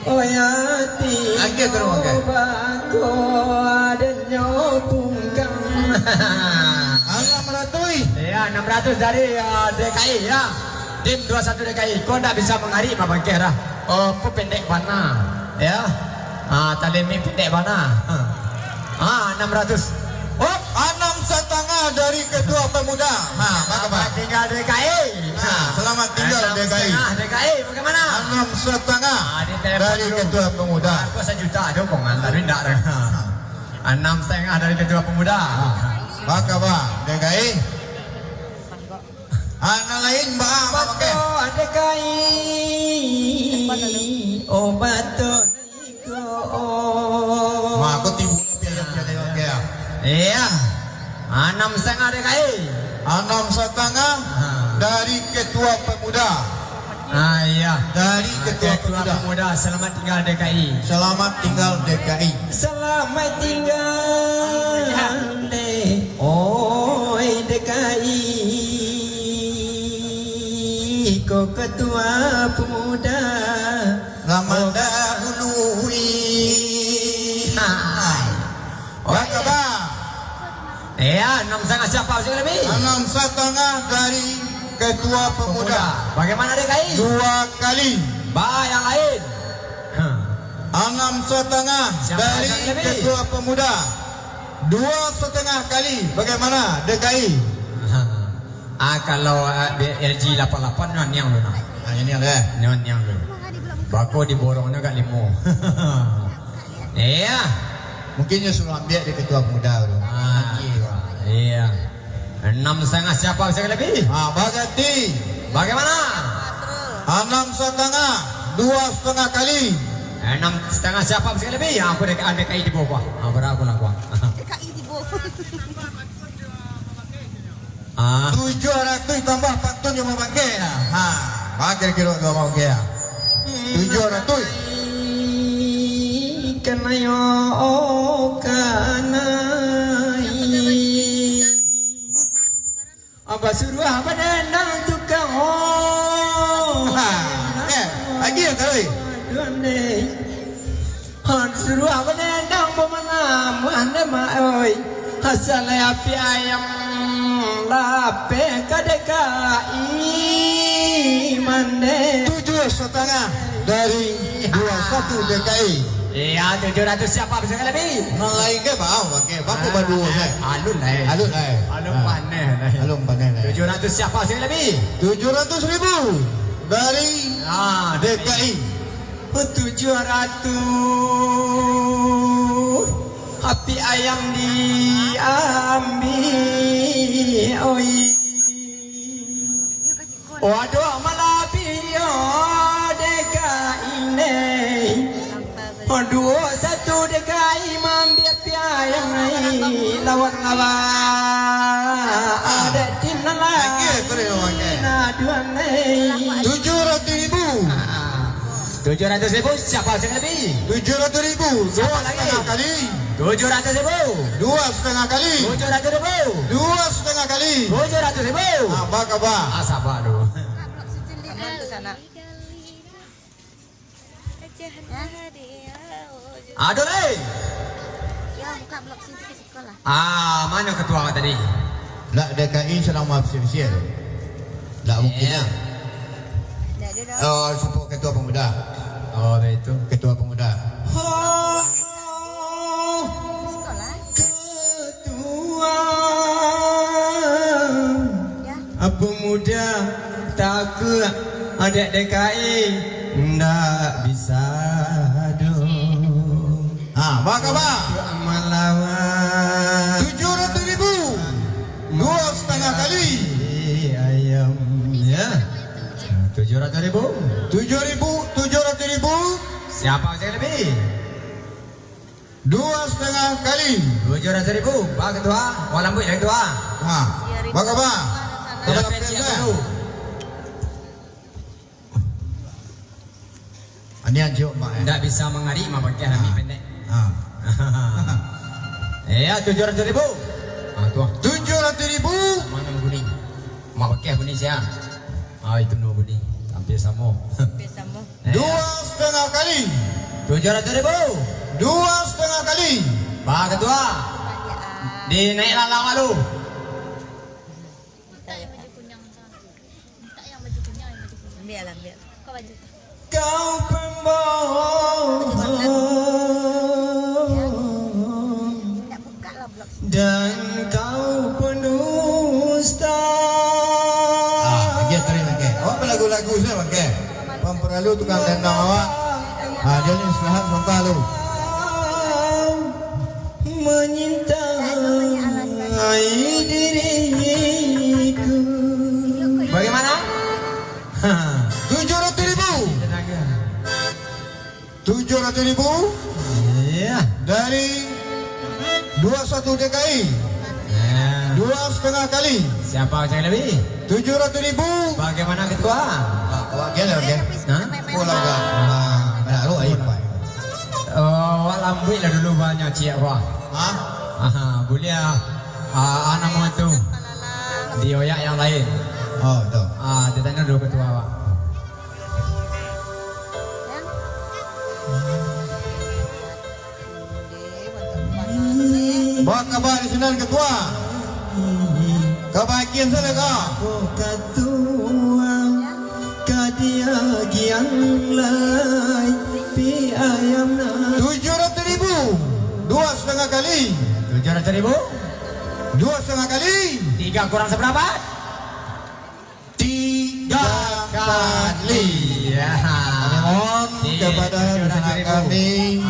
oi ati. Angkek taruih, angkek. Bako adenyo pungkam. Anam ratuih. Ya, anam ratuih dari, ah, D K I, ya. Tim dua satu D K I. Ko ndak bisa mangari, Mak Bangkeh, dah. Oh, ko pendek bana. Ya. Ah, talemi pendek bana. Ah, anam ratuih. Hop, anam satangah dari Ketua Pemuda. Ha, bagaimana? Selamat tinggal D K I. Ha, selamat tinggal D K I. Anam satangah D K I, bagaimana? Anam satangah dari Ketua Pemuda. Aku sajuta aja kok ngantar, indak dah. Anam satangah dari Ketua Pemuda. Ha, bagaimana D K I? Anak lain ba-, ba-, Bato D K I. Oh, Bato. Mako timbul piala-piala yang kaya. Iya. Anam satangah D K I. Anam satangah dari Ketua Pemuda. Ah, iya. Dari Ketua Pemuda. Selamat tinggal D K I. Selamat tinggal D K I. Selamat tinggal dek, oi D K I, ko Ketua Pemuda. Selamat dahului. Hai. Oke, Bang. Iya, anam satangah siapa, Ustaz Nabi? Anam satangah dari Ketua Pemuda. Pemuda. Bagaimana D K I? Dua kali. Ba, yang lain. Hah. Anam satangah dari Ketua Pemuda. Dua satangah kali. Bagaimana D K I? Hah. Ah, kalau, ah, L G lapan lapan, nyo niang tu nah. Ah, nyo niang tu, eh? Nyo niang tu. Bako diborong nyo agak limo. Iya. Mungkin nyo suruh ambiak di ketua pemuda tu. Ah, iya. Enam setengah siapa bisa lebih? Ah, bagati. Bagaimana? Anam satangah, dua satangah kali. Enam setengah siapa bisa lebih? Ya, aku dek, dek kai di bawah. Ah, bara aku lah, kuah. Dek kai di bawah. Ah. Tujuah ratuih tambah pantun jo mambangkek lah. Ha, bakeh kiro tu mambangkek lah. Tujuah ratuih. Kanayo, oh, kanai. Abah suruah badendang tukang, oh. Ha, eh, lagi yang tahu, eh? Aduh, andai. Han suruah badendang bamanamah, andai mak, oi. Asal api ayam lapeh ka D K I mande. Tujuah satangah dari dua satu D K I. Iya, tujuah ratuih siapa bisa ka lebih? Nan lain ke, bang? Oke, bang, kok baduo, eh, kan? Alun lah, eh. Alun lah, eh. Alun paneh lah, eh. Alun paneh lah, eh. Tujuah ratuih siapa bisa ka lebih? Tujuah ratuih ribu dari, ah, D K I. Tujuah ratuih, api ayam diambiak, oi. Waduh, malabi yo D K I ne. Duo satu D K I maambiak piala nai lawan lawan. Ada tim nan lain. Oke, terus, oke. Aduh, aneh. Tujuah ratuih ribu. Ah. Tujuah ratuih ribu, siapa yang lebih? Tujuah ratuih ribu, siapa dua lagi? Setengah kali. Tujuah ratuih ribu. Dua setengah kali. Tujuah ratuih ribu. Dua setengah kali. Tujuah ratuih ribu. Apa kabar? Ah, sabar dulu. Aman tu sana. Aduh, eh. Ya, buka blok situ ke sekolah. Ah, mana ketua awak tadi? Nak D K I sedang mabisik-bisik tu. Tak mungkin lah. Ndak ada dah. Oh, support ketua pemuda. Oh, itu. Ketua pemuda. Ketua. Ya. Pemuda takut adik D K I ndak bisa doh. Ha, baka ba? Malawan. Tujuah ratuih ribu. Dua setengah kali. Ayam, ya. Tujuah ratuih ribu. Tujuah ribu, tujuah ratuih ribu. Siapa yang lebih? Dua setengah kali. Tujuah ratuih ribu. Ba ketua, wak lambuik lah ketua. Ha. Baka ba? Dalam pendek dulu. Ini anjok, Mak, eh. Ndak bisa mangarik, Mak, pakai rambik pendek. Ah. Eh, ya, tujuah ratuih ribu. Ah, tuah. Tujuah ratuih ribu. Mana bunyi? Mak pakai bunyi sia? Ah, itu no bunyi. Hampir samo. Hampir samo. Eh. Dua setengah kali. Tujuah ratuih ribu. Dua setengah kali. Ba ketua. Dinaik lalau lalu. Minta yang baju kunyang, sa. Minta yang baju kunyang, yang baju kunyang. Ambil lah, ambil. Kau baju. Kau pembohong. Nak buka lah blog. Dan kau pendusta. Ah, lagi tadi, Bangke. Awak berlagu-lagu saja, Bangke. Pamperalu tukang dendang awak. Ah, dia ni istirahat sebentar tu. Menyintai diriku. Bagaimana? Ha. Tujuh ratus ribu. Tenaga. Tujuh ratus ribu. Iya. Dari dua satu D K I. Ya. Dua setengah kali. Siapa yang lebih? Tujuh ratus ribu. Bagaimana, Ketua? Ah, awak gila, oke. Hah? Bola ga? Ah, baru ai, Pak. Oh, awak lambuik lah dulu banyak ciek, Pak. Hah? Aha, boleh ah. Ah, ah, nama tu. Dioyak yang lain. Oh, tu. Ah, ditanya dulu Ketua, Pak. Ba kaba di sinan, Ketua? Kabagian sajo ka? Ko Katua, ka diagian lai pi ayam nan. Tujuh ratus ribu, dua setengah kali. Tujuh ratus ribu? Dua setengah kali. Tiga kurang seberapa? Adli. Ya. Kami mohon kepada sanak kami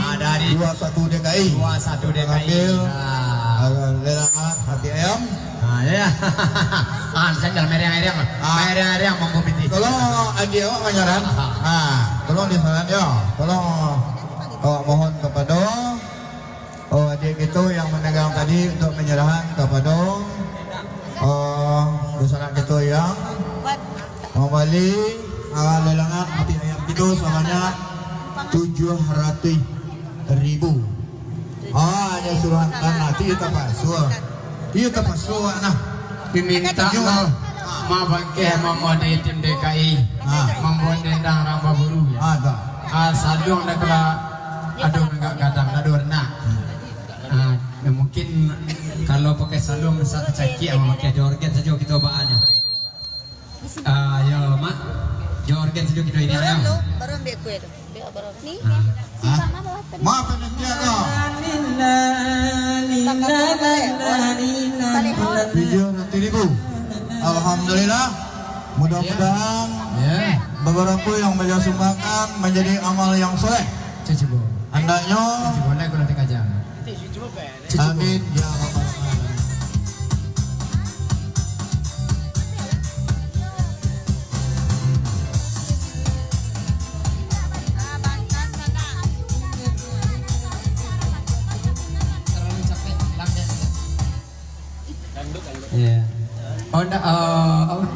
dua satu D K I. Dua satu D K I. Mengambil, ah, lelangan hati ayam. Ah, ya. Ah, saya dalam mereng-mereng. Ah. Mereng-mereng mampu piti. Tolong adik awak manyarah. Ah, tolong di sana, ya. Tolong awak mohon kepada, oh, adik kita yang manegang tadi untuk manyarahan kepada, oh, dunsanak kita yang mambali, ah, lelangan hati ayam kita sabanyak tujuh ratus ribu. Ah, hanya suruhan tanah, ti tapasuah. Ti tapasuah nah. Diminta Nyo. Mah, mah bangkeh mama di tim D K I. Ah. Mambuek dendang urang baburu, ya. Ah, tak. Ah, saluang dah kala ado nagak gadang, ado renak. Ah, ya mungkin kalau pakai saluang bisa kacakik, mamakai jorgen sajo kito baanyo. Ah, yo, Mak. Jorgen sajo kito ini, ayo. Baru ambil kue tu. Ni. Ah. Hah? Maaf, panitia ko. Tujuh ratus ribu. Alhamdulillah. Mudah-mudahan beberapa yang beliau sumbangkan menjadi amal yang soleh. Cukup. Hendaknya. Cukup, naik kurang tiga jam. Amin, ya rabbal alamin. Terlalu capek, lambat. Iya. Oh, ndak, eh, apa?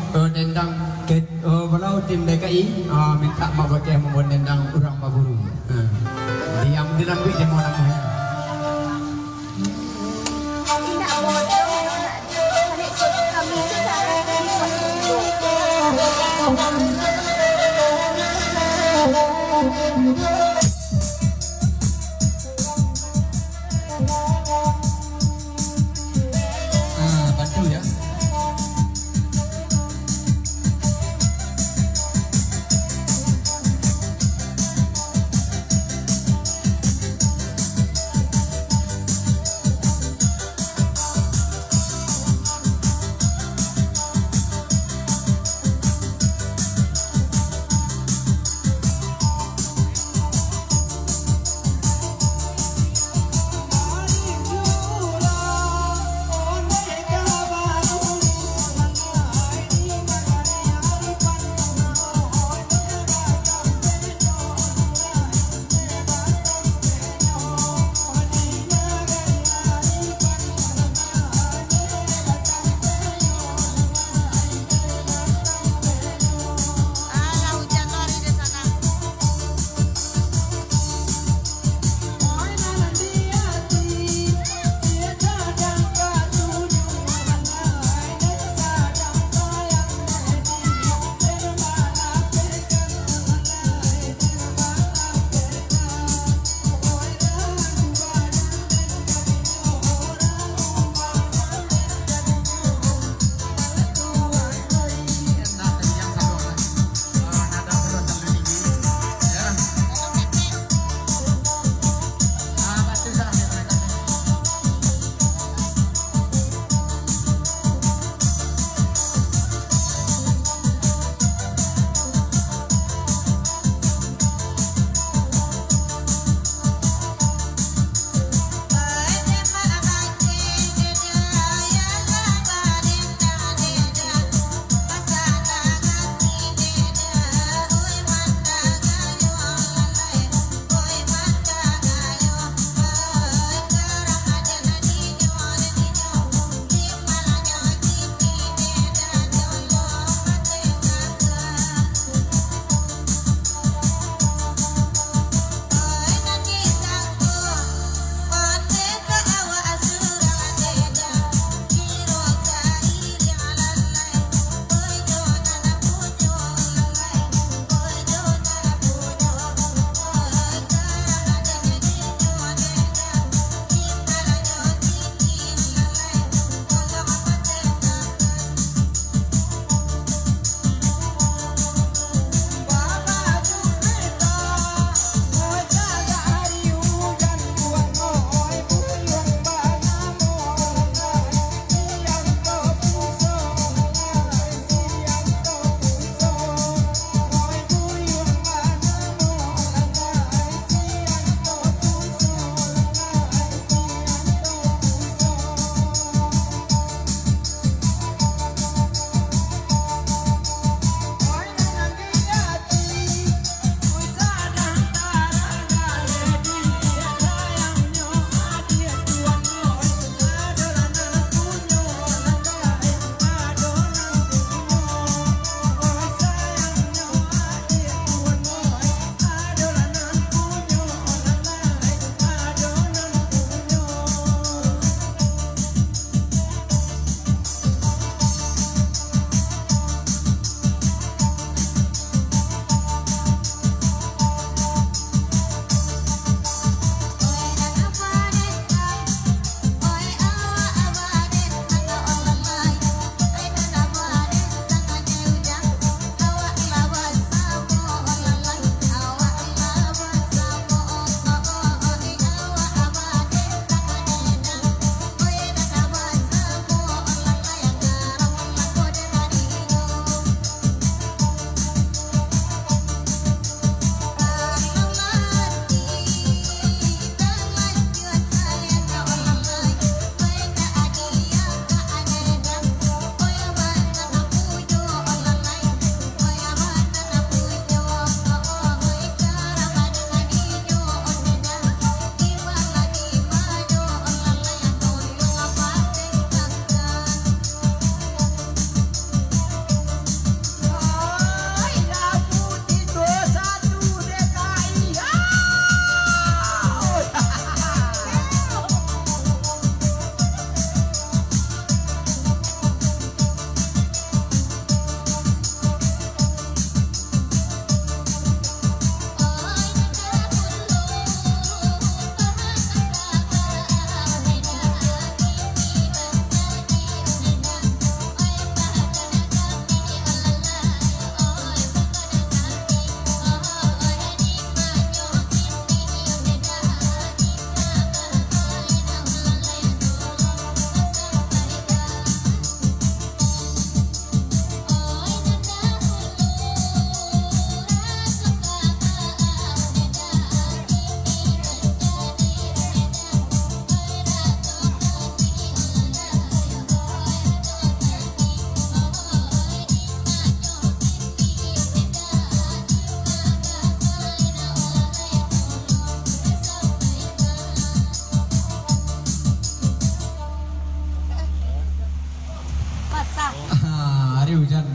Oh, dendang ke, oh, kalau tim D K I, ah, minta mak bakeh mambuek dendang urang baburu. Ha. Diam di lambik demo namonyo. Ah, bantu ya.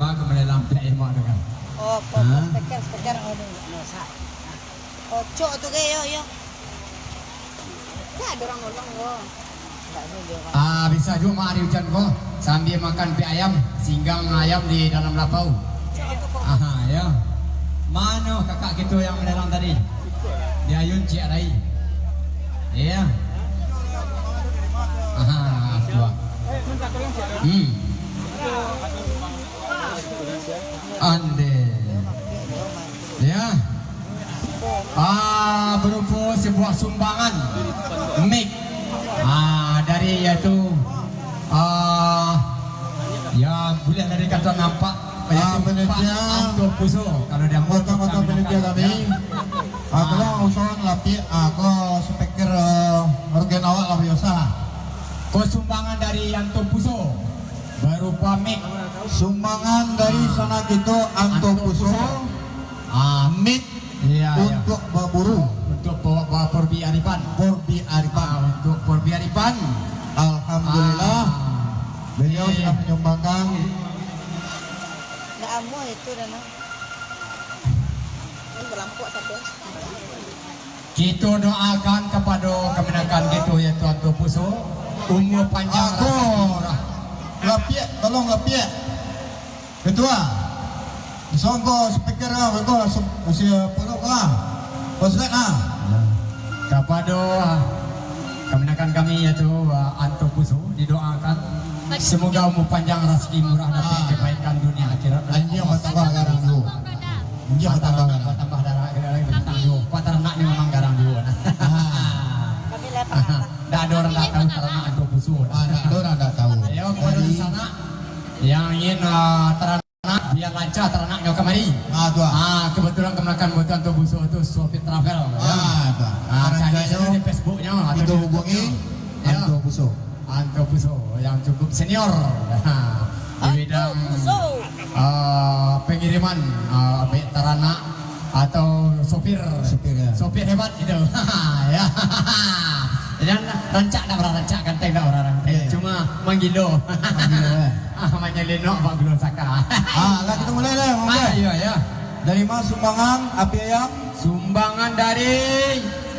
Ba ka malelang piak emak tu kan. Oh, ko-, ko speaker, speaker, oh, ni. Kocok tu ke, yo, yo. Ndak ado urang nolong ko. Ndak ado dia urang. Ah, bisa juo mak ari ujan ko, sambia makan piak ayam, singgang ayam di dalam lapau. Kocok tu ko. Aha, yo. Mano kakak kito yang malelang tadi? Di ayun ciek lai. Iyo. Aha, tu ah. Hmm. Ande. Ya. Ah, berupa sebuah sumbangan mic. Ah, dari yaitu, ah, ya, buliah dari kato nampak, ah, yaitu panitia, Pak Anto Puso. Kalau dia mau kota-kota panitia kami. Ah, kalau usahawan lapik, ah, kalau speaker, eh, organ awak lah biasa. Ko sumbangan dari Anto Puso. Barupa mic. Sumbangan dari, ah, sanak kito, Anto, Anto Puso. Puso. Ah, mic, iya, iya, untuak baburu. Untuak ba-, ba-, Porbi Aripan. Porbi Aripan. Ah, untuak Porbi Aripan. Alhamdulillah. Ah. Beliau, eh, sudah menyumbangkan. Ndak amuah itu, Dana. Kan balampok satu. Kito doakan kapado kamanakan kito, yaitu Anto Puso, umua panjang, ah, rasaki murah. Lapiak, tolong lapiak. Ketua, disongko speaker lah, beko se-, se-, puluk lah. Konslet lah. Kapado, ah, kamanakan kami, yaitu, ah, Anto Puso, didoakan semoga umua panjang, rasaki murah, dapek, ah, kebaikan dunia akhirat. Anjing batambah garang tu. Anjing batambah garang. Batambah darah, bintang juo. Pataranak ni memang garang juo. Ah. Kami lah pataranak. Ndak ado urang ndak tahu pataranak Anto Puso. Ah, ndak ado urang ndak tahu. Yo, kapado di sanak yang ingin, ah, taranak, bia lancar taranaknyo kamari. Ah, tu ah. Ah, kebetulan kamanakan buatan Anto Puso tu sopir travel. Ah, tu ah. Ah, cari sajo di Facebook-nyo atau di YouTube-nyo. Hubungi Anto Puso. Anto Puso yang cukup senior di bidang, ah, pengiriman, ah, baik taranak atau sopir. Sopir, ya. Sopir hebat itu. Ya. Jadi rancak dak urang rancak, ganteng dak urang ganteng. Iya. Cuma manggilo. Manggilo, ya. Ah, manyelenok bak gulun saka. Ah, lah kito mulai lah, Mak. Ah, iya, iya. Dari ma sumbangan, api ayam? Sumbangan dari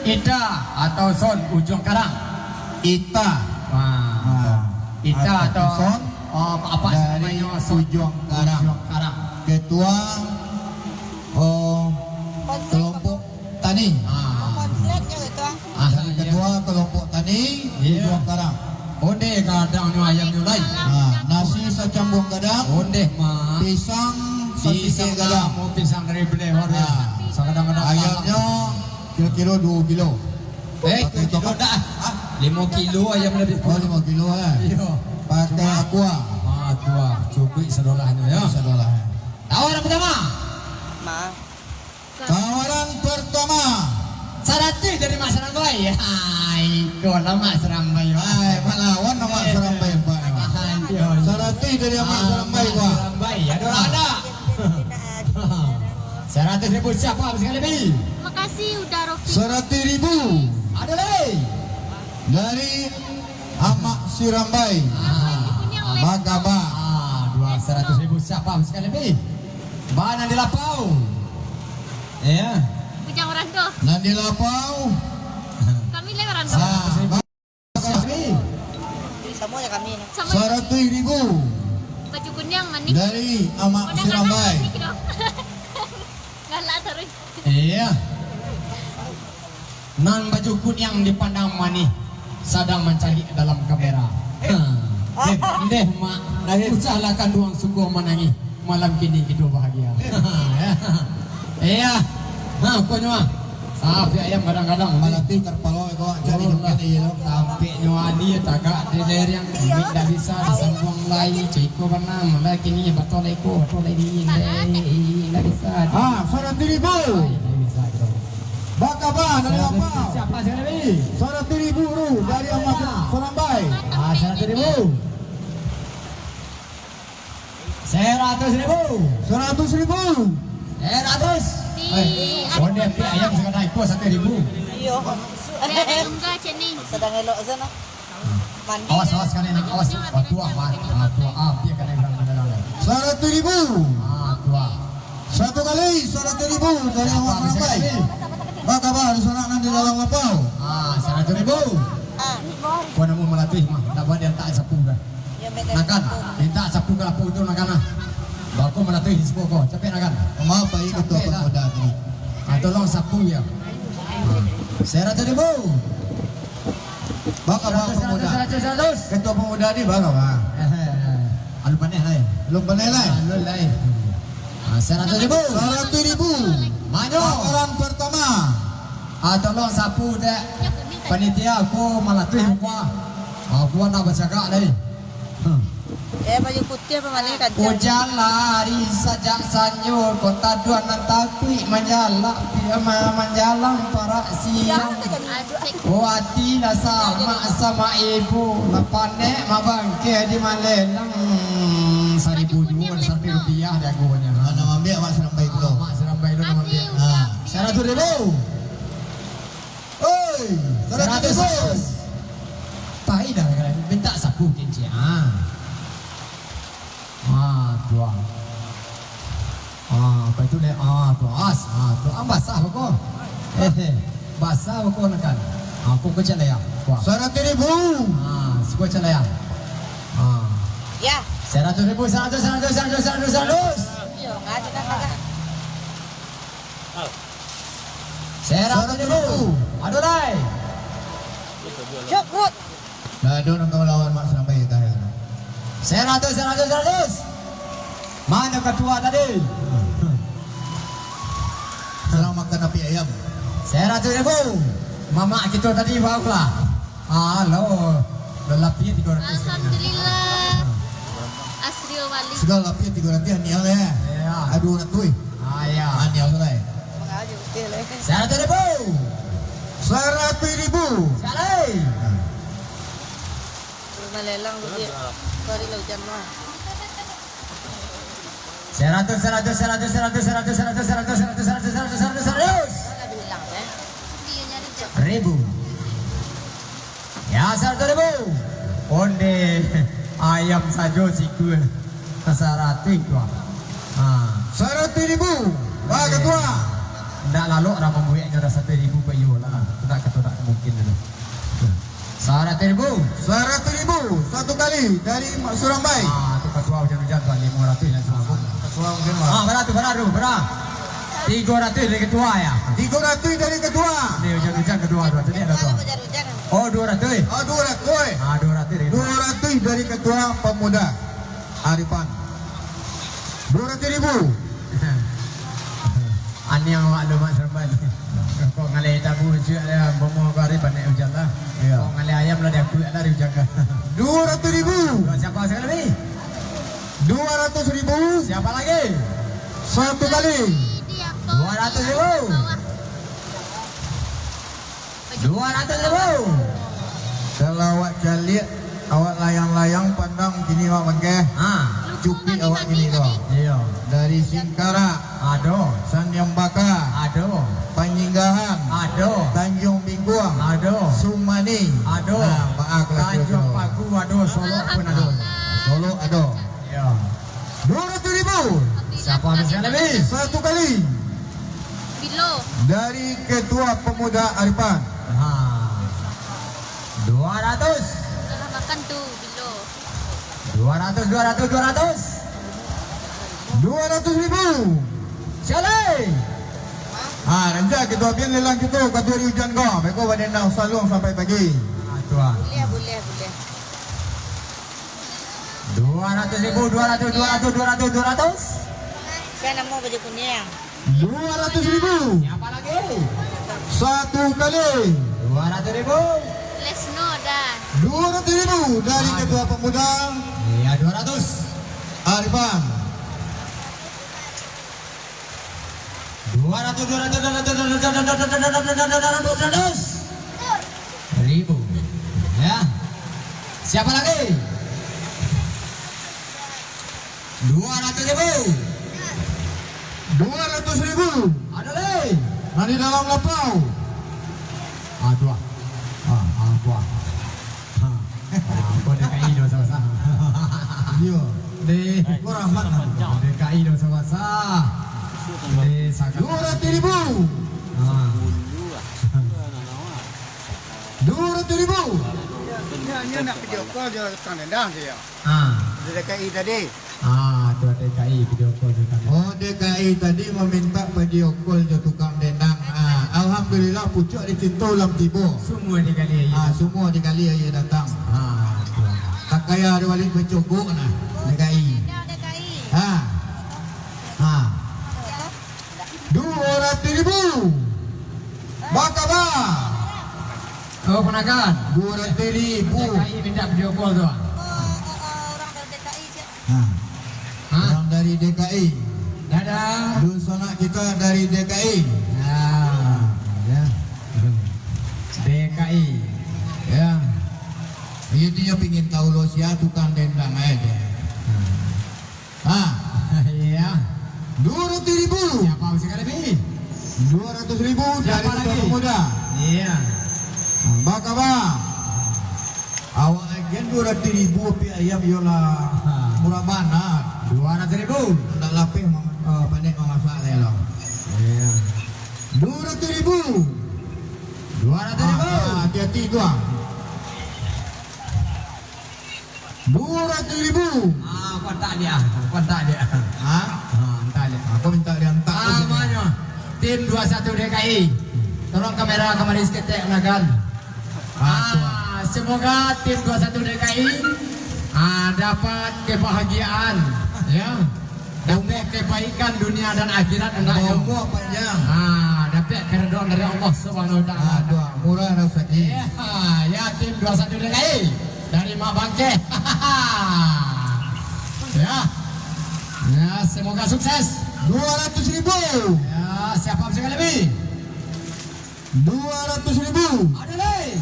Ita atau Son Ujuang Karang. Ita. Ah. Ah. Ita atau, atau Son, oh, apak dari namonyo Son Ujuang Karang. Ujuang Karang. Ketua, oh, kelompok tani. Ah. Konsletnyo gitu, ah. Ah, iya. Ketua kelompok tani, iya, Ujuang Karang. Ondeh gadangnyo ayamnyo lai. Ah, nasi sacambuang gadang. Ondeh, Mak. Pisang satitik gadang. Pisang dari Beleh, waduh. Ah. Sagadang-gadang. Ayamnyo kiro-kiro duo kilo. Eh, duo kilo dak. Hah? Limo kilo ayam labiah. Oh, limo kilo, eh. Iyo. Pakai aqua. Ah, aqua. Cukuik sadolahnyo, yo. Sadolahnyo. Tawaran pertama. Ma. Tawaran pertama. Saratuih dari Mak Sarambai. Hai, iko lah Mak Sarambai, Mak. Hai, malawan lah Mak Sarambai, Pak. Hai, yo. Saratuih dari Mak Sarambai, Pak. Mak Sarambai, ado dak? Saratuih ribu siapa sekali, Bi? Makasih, Uda Rofi. Saratuih ribu. Ado lai. Dari Amak Sirambai. Ah, Abah Gabah. Ah, dua, saratuih ribu siapa sekali, Bi? Ba nan di lapau. Iya. Bujang Rando. Nan di lapau. Kami lai Rando. Ah, Saratuih ribu. Samo jo kami, nah. Sama. Saratuih ribu. Baju kuniang manih. Dari Amak Sirambai. Galak taruih. Iya. Nan baju kuniang dipandang manih, sadang mancaliak dalam kamera. Ha. Ndeh, ndeh, Mak. Usahlah kanduang sungguah manangih. Malam kini kito bahagia. Iya. Ha, konyo ah. Ah, piak ayam kadang-kadang. Malati kapalo iko, jadi. Oh, dompet lah. Iyo. Tampeknyo adi tagak di lereng, mik ndak bisa disambuang lai. Ciko banang, lah kini batoleh ko, batoleh di, ndak bisa. Ah, saratuih ribu. Ndak bisa, bro. Bakaba dari apa? Siapa sekali? Saratuih ribu tu dari Amak Sarambai. Ah, saratuih ribu. Saratuih ribu. Saratuih ribu. Saratuih. Eh, ondeh piak ayam sakadar iko saratuih ribu. Iyo. Sadang elok sajo, nah. Mandi. Awas, awas, kena nak, awas. Wah, tuah, wah. Ah, tuah, ah, piak kena bilang, kena bilang. Saratus ribu. Ah, tu ah. Satu kali, saratus ribu dari Mak Rambai. Baa kaba dunsanak nan di dalam lapau? Ah, saratus ribu. Ko namo malatuih mah, ndak buliah diantak sapu dah. Nakan, mintak sapu ka lapau tu nakan lah. Baa ko malatuih di siko ko, capek nakan. Maaf, Pak, ketua pemuda tadi. Ah, tolong sapu ya. Ah. Saratus ribu. Baa kaba pemuda? Saratus, saratus, saratus. Ketua pemuda ni baa kaba? Eh, eh, eh. Alun paneh lai. Alun paneh lai. Alun lai. Ah, saratus ribu. Saratus ribu. Manyo? Tawaran pertama. Ah, tolong sapu dek panitia ko malatuih muko. Ah, ko ndak bacagak lai. Hmm. Eh, baju putiah apa mana kancang? Ujan lari sajak sanjo, kota duan nan takuik manjalak, pia ma-, manjalang parak siang. Oh, ati lah samak sama ibu, lah panek mabangkeh di malelang. Saribu juo sampai rupiah di aguanyo. Mana mambiak Mak Serambai tu? Ah, Mak Serambai tu mambiak. Ah. Saratus ribu. Oi, saratus ribu. Saratus. Pai dah, mintak sapu kincik. Ah. Ah, tu ah. Ah, apa tu leh? Ah, tu as. Ah, tu ah, basah bako. Eh, eh. Basah bako nakan. Ah, ko kecil ya. Wah. Saratus ribu. Ah, siko kecil ya. Ah. Ya. Saratus ribu, saratus, saratus, saratus, saratus, saratus. Yo, nggak ada kata-kata. Saratus ribu. Aduh, lai. Cukup. Lah, ado nan ka malawan Mak Serambai, tahan. Saratus, saratus, saratus. Mano katua tadi? Sadang makan api ayam. Saratus ribu. Mamak kito tadi barulah. Alo, lalapiah tigo ratuih. Alhamdulillah. Asrio balik. Sudah lapiah tigo ratuih, nial ya? Iya. Ah, duo ratuih. Ah, iya. Ah, nial sudah ya? Saratuih ribu. Saratuih ribu. Sakali. Rumah lelang tu, Dik. Kau ada lautan mah. Saratus, saratus, saratus, saratus, saratus, saratus, saratus, saratus, saratus, saratus, saratus. Ribu. Ya, saratus ribu. Onde ayam sajo sikua. Saratus tu. Ha. Saratus ribu. Wah, ketua. Ndak lalok lah mambueknyo dah saratus ribu, Pak, iyo lah. Ndak, kato ndak mungkin tu. Saratus ribu. Saratus ribu, satu kali dari Mak Surambai. Ah, tu katua ujan-ujan tu, limo ratuih langsung. Ketua mungkin, Mak. Ah, bara tu, bara tu, bara. Tigo ratuih dari ketua ya. Tigo ratuih dari ketua. Ni ujan-ujan ketua tu, tu ni ada tu. Oh, duo ratuih. Oh, duo ratuih. Ah, duo ratuih dari ketua. Duo ratuih dari ketua pemuda. Aripan. Duo ratuih ribu. Aniang awak lu, Mak Serban. Kok ngalih tabu cuak lah, bomo ko ari panek ujan lah. Iya. Kok ngalih ayam lah, diakuak lah, diujan ka. Duo ratuih ribu. Siapa sekali lagi? Duo ratuih ribu. Siapa lagi? Satu kali. Duo ratuih ribu. Duo ratuih ribu. Kalau awak caliak, awak layang-layang pandang kini awak mangkeh. Ha. Cukuik awak kini ko. Iyo. Dari Singkarak. Ado. Saniambaka. Ado. Panyinggahan. Ado. Tanjuang Bingkuang. Ado. Sumani. Ado. Nah, baa kelakuan Tanjuang kito. Pagu ado, Solok pun ado. Solok ado. Iyo. Duo ratuih ribu. Siapa habis yang lebih? Satu kali. Bilo. Dari Ketua Pemuda Aripan. Ha. Duo ratuih. Salah makan tu, bilo. Duo ratuih, duo ratuih, duo ratuih. Duo ratuih ribu. Sialai. Ha, rancak kito abian lelang kito, katua di ujan ko. Beko badan nak saluang sampai pagi. Ha, tu ah. Buliah, buliah, buliah. Duo ratuih ribu, duo ratuih, duo ratuih, duo ratuih, duo ratuih. Sia namo baju kuniang? Duo ratuih ribu. Siapa lagi? Satu kali. Duo ratuih ribu. Lesno dah. Duo ratuih ribu dari Ketua Pemuda. Iya, duo ratuih. Aripan. Duo ratuih, duo ratuih, duo ratuih, duo ratuih, duo ratuih ribu. Ya. Siapa lagi? Duo ratuih ribu. Duo ratuih ribu. Ada lagi. Nah, di dalam lapau. Ah, duo. Ah, ah, duo. Ha. Ah, kau D K I dosa-dosa. Iyo. Deh, kurang banget. D K I dosa basah. Deh, sangat. Dua ratus ribu. Ah. Dua ratus ribu. Dia, dia nak video call jo Kang Dendang sajo. Ah. Dari D K I tadi. Ah, tu D K I video call jo Kang Dendang. Oh, D K I tadi meminta video call jo tukang dendang. Ah, alhamdulillah, pucuak dicinto ulam tibo. Sumua digali aia. Ah, sumua digali aia datang. Ah, tu. Tak kaya ada balik bacogok nah, D K I. Ah. Ah. Dua ratus ribu. Bakaba. Oh, panakan. Dua ratus ribu. D K I minta video call tu. Ha. Ha? Orang dari D K I. Dadah. Dunsanak kita dari D K I. Nah, ya. D K I. Ya. Inyo pingin tahu lo sia tukang dendang aja. Ha. Iya. Dua ratus ribu. Siapa bisa ka labiah? Dua ratus ribu dari Kota Pemuda. Iya. Bakaba. Awak agian dua ratus ribu, api ayam iyolah. Ha. Murah bana. Dua ratus ribu. Ndak lapeh ma-, eh, pandai mamasak saya lah. Iya. Dua ratus ribu. Dua ratus ribu. Ah, hati-hati tu ah. Dua ratus ribu. Ah, kontak dia. Kontak dia. Ha? Ah, minta dia. Aku minta dia minta. Namanya tim dua satu D K I. Tolong kamera kamari saketek, panakan. Ah, semoga tim dua satu D K I, ah, dapat kebahagiaan, ya. Dapat kebaikan dunia dan akhirat hendaknya. Umur panjang. Ah, dapat keridhaan dari Allah Subhanahu Wa Taala. Ah, doa murah rezeki. Ya, ya, tim dua satu D K I dari Mak Bangkeh. Ya. Ya, semoga sukses. Dua ratus ribu. Ya, siapa bisa ka labiah? Dua ratus ribu. Ada lai.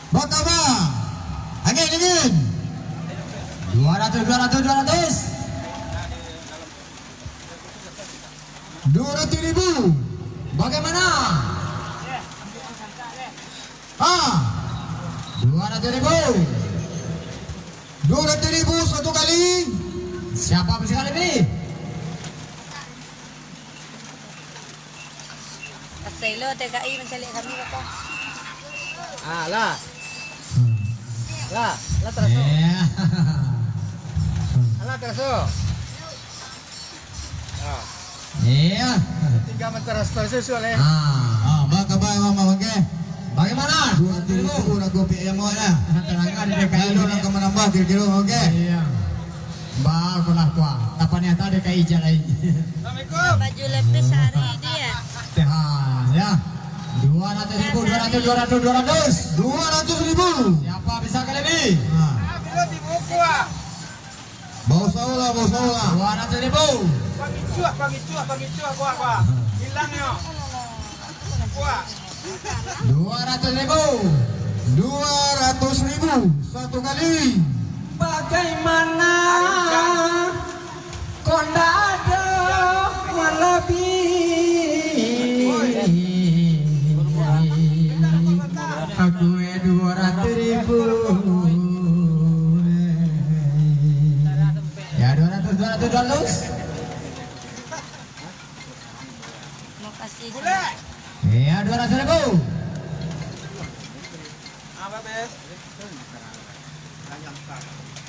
Bakaba. Angin, angin. Dua ratus, dua ratus, dua ratus. Dua ratus ribu. Bagaimana? Ah. Dua ratus ribu. Dua ratus ribu satu kali. Siapa bisa ka labiah? Asai lo T K I mancaliak kami, Bapak. Ah, lah. Hmm. Lah, lah taraso. Iya. Lah taraso. Ah. Iya. Tingga mantransfer susul, eh. Ah. Ah, bakabai, Mama, oke. Bagaimana? Dua ratus ribu lah kopi ayam awak dah. Terangkan di T K I. Lalu nak menambah kira-kira, oke. Iya. Barulah kuah. Tapan nyata ada kai ijat lain. Assalamualaikum. Baju lepis hari dia. Teh, ya. Dua ratus ribu, dua ratus, dua ratus, dua ratus. Dua ratus ribu. Siapa bisa ka labiah? Ha. Ah, bila tibo kuah. Bau sawo lah, bau sawo lah. Dua ratus ribu. Pangicuah, pangicuah, pangicuah, kuah, kuah. Hilang yo. Kuah. Dua ratus ribu. Dua ratus ribu satu kali. Bagaimana kok ndak ada malabih? Aku, eh, dua ratus ribu. Ya, dua ratus, dua ratus, dua ratus. Makasih. Ya, dua ratus ribu. Apa, Bes?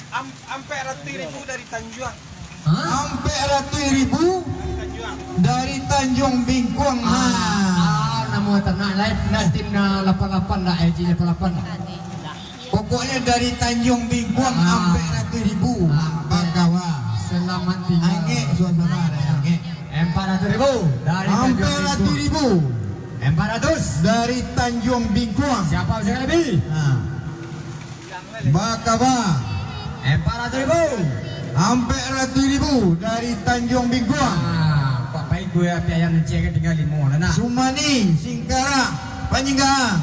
Am-, ampek ratuih ribu dari Tanjuang. Hah? Ampek ratuih ribu dari Tanjuang. Dari Tanjuang Bingkuang. Ah, ah, namo tanak lain, nah, tim na lapan lapan dah, L G lapan lapan dah. Pokoknya dari Tanjuang Bingkuang, ah, ampek ratuih ribu. Ah, bakawa. Selamat tinggal. Angek suasana ada, angek. Empat ratus ribu dari Tanjuang Bingkuang. Ampek ratuih ribu. Empat ratus. Dari Tanjuang Bingkuang. Siapa bisa ka labiah? Nah. Bakaba. Empat ratus ribu. Ampek ratuih ribu dari Tanjuang Bingkuang. Ah, Pak Pai gue api ayam nan ciek kan tinggal limo lah, nak. Sumani, Singkarak, Panyinggahan.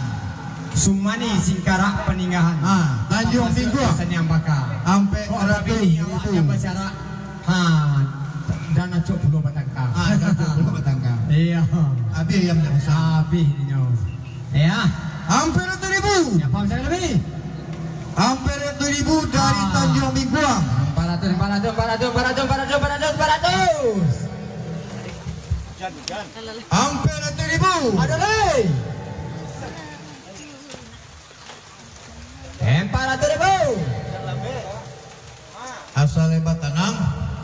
Sumani, Singkarak, Panyinggahan. Ah, Tanjuang Bingkuang. Pesan yang baka. Ampek ratuih ribu. Awak yang basyarak. Ha, dan acok pulo batangka. Ah, dan acok pulo batangka. Iya. Habis ayam dah besar. Habis inyo. Ya. Ampek ratuih ribu. Siapa bisa ka labiah? Ampek ratuih ribu dari Tanjuang Bingkuang. Ampek ratuih Ampek ratuih, ampek ratuih, ampek ratuih, ampek ratuih, ampek ratuih. Ampek ratuih ribu. Ado lai. Ampek ratuih ribu. Asal hebat tanang.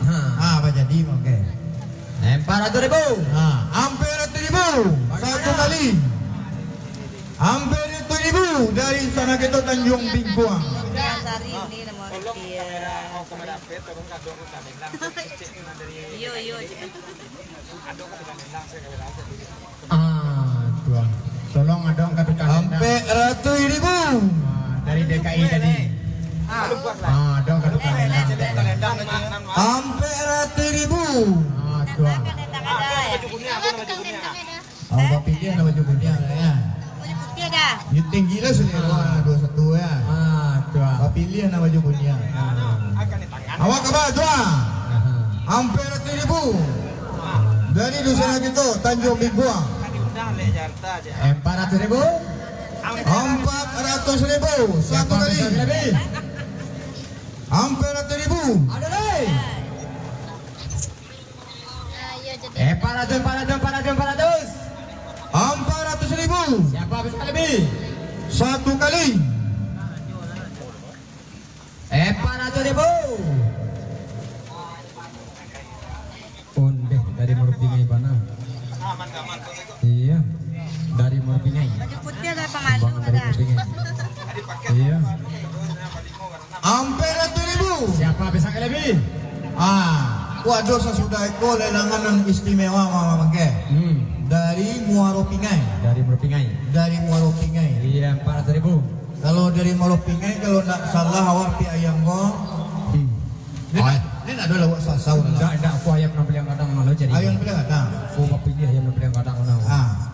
Ha. Ah, apa jadi, oke. Ampek ratuih ribu. Ha, ampek ratuih ribu. Satu kali. Ampek ratuih ribu dari Sanak Keto Tanjuang Bingkuang. Tolong kamera, oh, kamera P, tolong kadang kamera. Iyo, iyo. Ah, tuan. Tolong adong ka tukang dendang. Ampek ratuih ribu. Ah, dari D K I tadi. Ah, adong ka tukang dendang. Ampek ratuih ribu. Ah, tuan. Ah, bapiliah nan baju kuniang lah, ya. Baju putiah dah. Yo, tinggi lah selera, ah, dua satu, ya. Ah, tuan. Bapiliah nan baju kuniang. Ah. Awak ka ba, tuan? Aha. Ampek ratuih ribu. Dari Dusun Akito, Tanjuang Bingkuang. Ampek ratuih ribu. Ampek ratuih ribu. Satu kali. Ampek ratuih ribu. Ado lai. Ampek ratuih, ampek ratuih, ampek ratuih, ampek ratuih. Ampek ratuih ribu. Siapa bisa lebih? Satu kali. Ampek ratuih ribu. Ondeh dari Murpingai bana. Iya, dari Murpingai. Baju putiah lah pamalu. Sumbangan dari Murpingai. Iya. Ampek ratuih ribu. Siapa bisa lebih? Ah, waduh, sasudah iko lelangan nan istimewa, Mama Bangke. Hmm. Dari Muaro Pingai. Dari Muaro Pingai. Dari Muaro Pingai. Iya, ampek ratuih ribu. Kalau dari Muaro Pingai, kalau ndak salah awak pi ayam ko. Hmm. Ni ndak, ni ndak ado lawak sasau lah. Ndak, ndak, aku ayam nan paliang gadang malu jadi. Ayam paliang gadang. Aku bapilih ayam nan paliang gadang malu. Ah.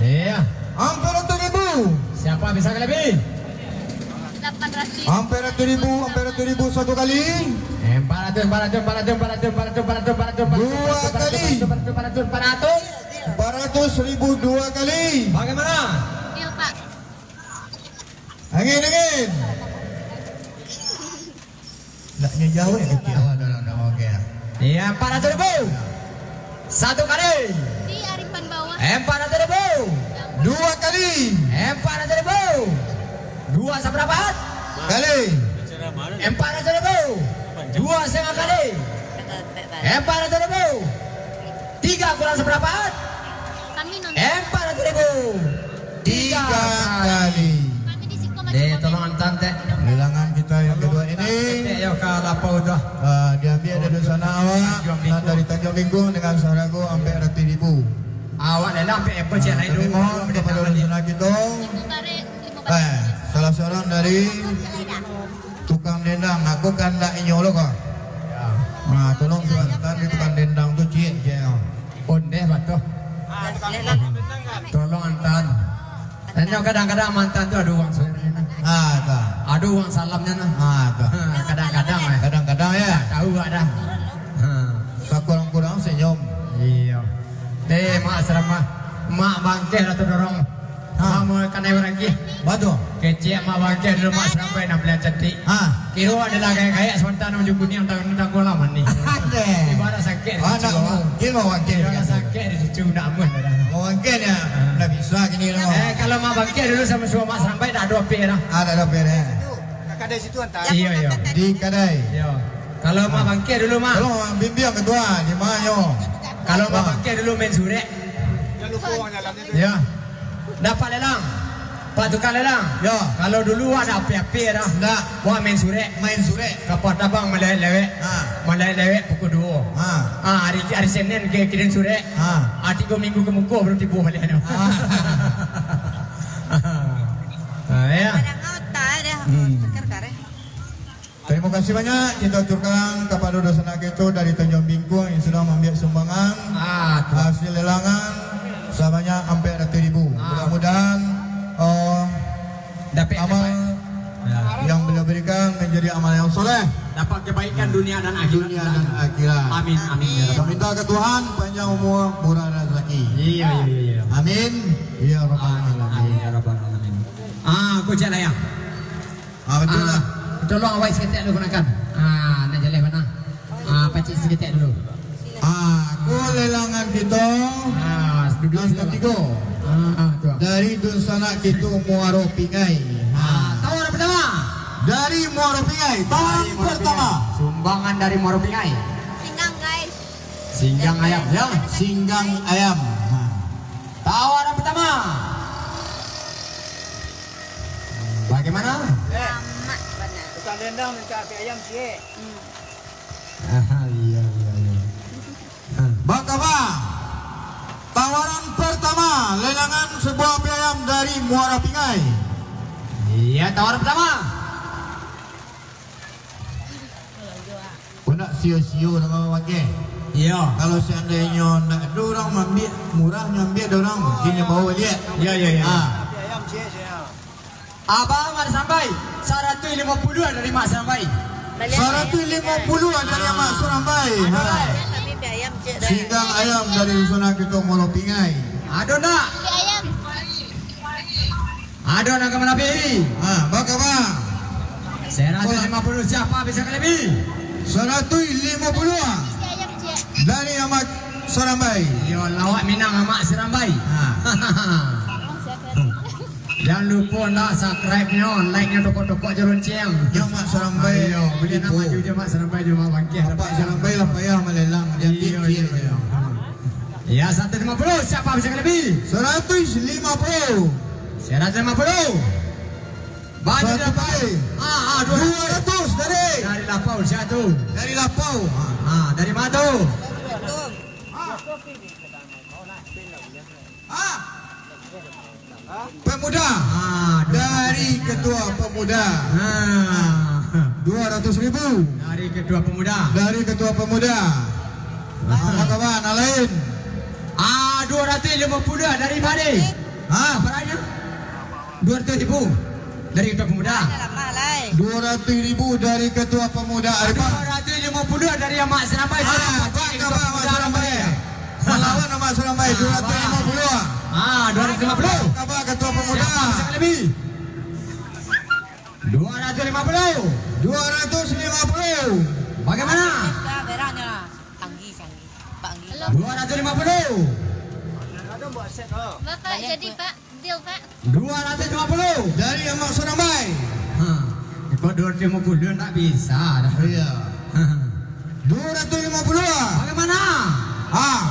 Iya. Ampek ratuih ribu. Siapa bisa ka lebih? Delapan ratus. Ampek ratuih ribu, ampek ratuih ribu satu kali. Ampek ratuih, ampek ratuih, ampek ratuih. Dua kali. Ampek ratuih, ampek ratuih, ampek ratuih. Ampek ratuih ribu dua kali. Bagaimana? Deal, Pak. Angin, angin. Nak nyo jawab, eh, kecil. Awak dah, dah, dah, oke. Iya, ampek ratuih ribu. Satu kali. Di Aripan Bawah. Ampek ratuih ribu. Dua kali. Ampek ratuih ribu. Dua sabarapo? Kali. Ampek ratuih ribu. Dua satangah kali. Ampek ratuih ribu. Tiga kurang sabarapo? Kami nonton. Ampek ratuih ribu. Tiga kali. Deh, tolong antan, teh. Lelangan kita yang kedua ini. Tolong antan, teh, yo, ka lapau tu, ah. Ah, diambil dari sana awak, Tanjuang Bingkuang. Nah, dari Tanjuang Bingkuang dengan saharago ampek ratuih ribu. Awak lelang ampek apa, cek lain dulu. Ah, kami mohon kepada sanak kita. Eh, salah seorang dari tukang dendang, aku kan ndak inyo lo ko. Ya. Nah, tolong antan di tukang dendang tu, cik, cik. Ondeh batuh. Tolong antan. Inyo kadang-kadang mantan tu ado uang suratnyo nah. Ah, tu. Ado uang salamnyo nah. Ah, tu. Ha, kadang-kadang, eh. Kadang-kadang, ya. Tahu awak dah. Ha. Sakurang-kurang senyum. Iya. Eh, Mak Asrama. Mak Bangkeh lah tadorong. Ha. Mak mau kanai barangkih. Batuh. Kecek Mak Bangkeh dulu, Mak Asrama, nan paliang cantik. Ha. Kiro adalah kayak-kayak sementara menuju kuning, tahun ini tanggal lama ni. Adeh. Ibarat sakit. Ah, ndak mungkin, Mak Bangkeh. Ibarat sakit di cucu, ndak amuah dah. Mak Bangkeh ni, ah, ndak bisa kini dah. Eh, kalau Mak Bangkeh dulu samo suah Mak Sampai, ndak ado api dah. Ah, ndak ado api dah. Ka kadai situ antar. Iyo, iyo. Di kadai. Iyo. Kalau Mak Bangkeh dulu, Mak. Tolong, Mak, bimbing ketua, di manyo? Kalau Mak Bangkeh dulu main surek. Jangan lupa uang jalan. Ya. Dapat lelang. Pak tukang lelang. Ya. Kalau dulu wak ndak api-api dah. Ndak. Wak main surek. Main surek. Kapal tabang malewek-lewek. Ha. Malewek-lewek pukul duo. Ha. Ah, hari, hari Senin ke kirim surek. Ha. Ah, tigo minggu ka muko baru tibo baliak tu. Ha. Ah, ya. Kadang otak dah. Hmm. Seker kareh. Terima kasih banyak kita aturkan kepada sanak kita dari Tanjuang Bingkuang yang sudah maambiak sumbangan, ah, tu, hasil lelangan sabanyak ampek ratuih ribu. Ah. Mudah-mudahan, eh, dapat amal, ya, yang beliau berikan menjadi amal yang soleh. Dapat kebaikan dunia dan akhirat. Dunia dan akhirat. Amin, amin, ya Rabbal. Kita minta ke Tuhan panjang umur, murah rezeki. Iya, iya, iya, iya. Amin. Ya Rabbal Alamin. Amin, ya Rabbal Alamin. Ah, aku cak lah ya. Ah, betul lah. Ah, tolong awai saketek dulu, ponakan. Ah, nak jaleh bana. Ah, pacik saketek dulu. Ah, ko lelangan kito. Ah, duduak nan siko, Bang. Katigo. Ah, ah, tu. Dari dunsanak kito Muaro Pingai. Ah, tawaran pertama. Dari Muaro Pingai, tawaran pertama. Sumbangan dari Muaro Pingai. Singgang, guys. Singgang ayam, ya. Singgang ayam. Ha. Tawaran pertama. Bagaimana? Eh. Lamak bana. Tukang rendang minta api ayam, ciek. Hmm. Ah, iya, iya, iya. Ha. Bang Kaba, tawaran pertama, lelangan sebuah api ayam dari Muara Pingai. Iya, tawaran pertama. Kok ndak sio-sio nak bawa pakai? Iya. Kalau seandainyo ndak ado urang maambiak, murah nyo ambiak ado urang, mungkin nyo bawa baliak. Iya, iya, iya. Ah. Abah Mak Sarambai, saratuih limo puluah dari Mak Sarambai. Saratuih limo puluah dari Mak Sarambai. Ha. Singgang ayam dari Rusunan Ketua Muaro Pingai. Ado ndak? Ado nan ka malabihi? Ha, baka, Bang? Saratuih limo puluah, siapa bisa ka labiah? Saratuih limo puluah dari Amak Sarambai. Yo, lawak Minang Amak Sarambai. Ha. Jan lupo ndak subscribe-nyo, like-nyo, tokok-tokok jo lonceng. Yo, Mak Sarambai. Ayo, buliah nak maju jo Mak Sarambai jo Mak Bangkeh. Apak Sarambai lah payah malelang. Iyo, iyo, iyo. Ya, saratuih limo puluah, siapa bisa ka labiah? Saratuih limo puluah. Saratuih limo puluah. Banyak dapat. Ah, ah, dua ratus. Dua ratus dari. Dari Lapau, siapa tu? Dari Lapau. Ah, dari mana tu? Ah. Pemuda. Ah, dari ketua pemuda. Ah. Dua ratus ribu. Dari ketua pemuda. Dari ketua pemuda. Ah. Apa kabar? Nan lain? Ah, dua ratus lima puluh dari mana? Ah. Apa lainnya? Dua ratus ribu dari ketua pemuda. Dua ratus ribu dari ketua pemuda. Dua ratus lima puluh dari Amak Sarambai. Ah, apa kabar, Amak Sarambai? Melawan Amak Sarambai, dua ratus lima puluh. Ah, dua ratus lima puluh. Kabar ketua pemuda. Siapa bisa ka labiah? Dua ratus lima puluh. Dua ratus lima puluh. Bagaimana? Dua ratus lima puluh. Bapak jadi, Pak. Deal, Pak. Dua ratus lima puluh. Dari Amak Sarambai. Ha. Kok dua ratus lima puluh ndak bisa dah. Iya. Dua ratus lima puluh ah. Bagaimana? Ah.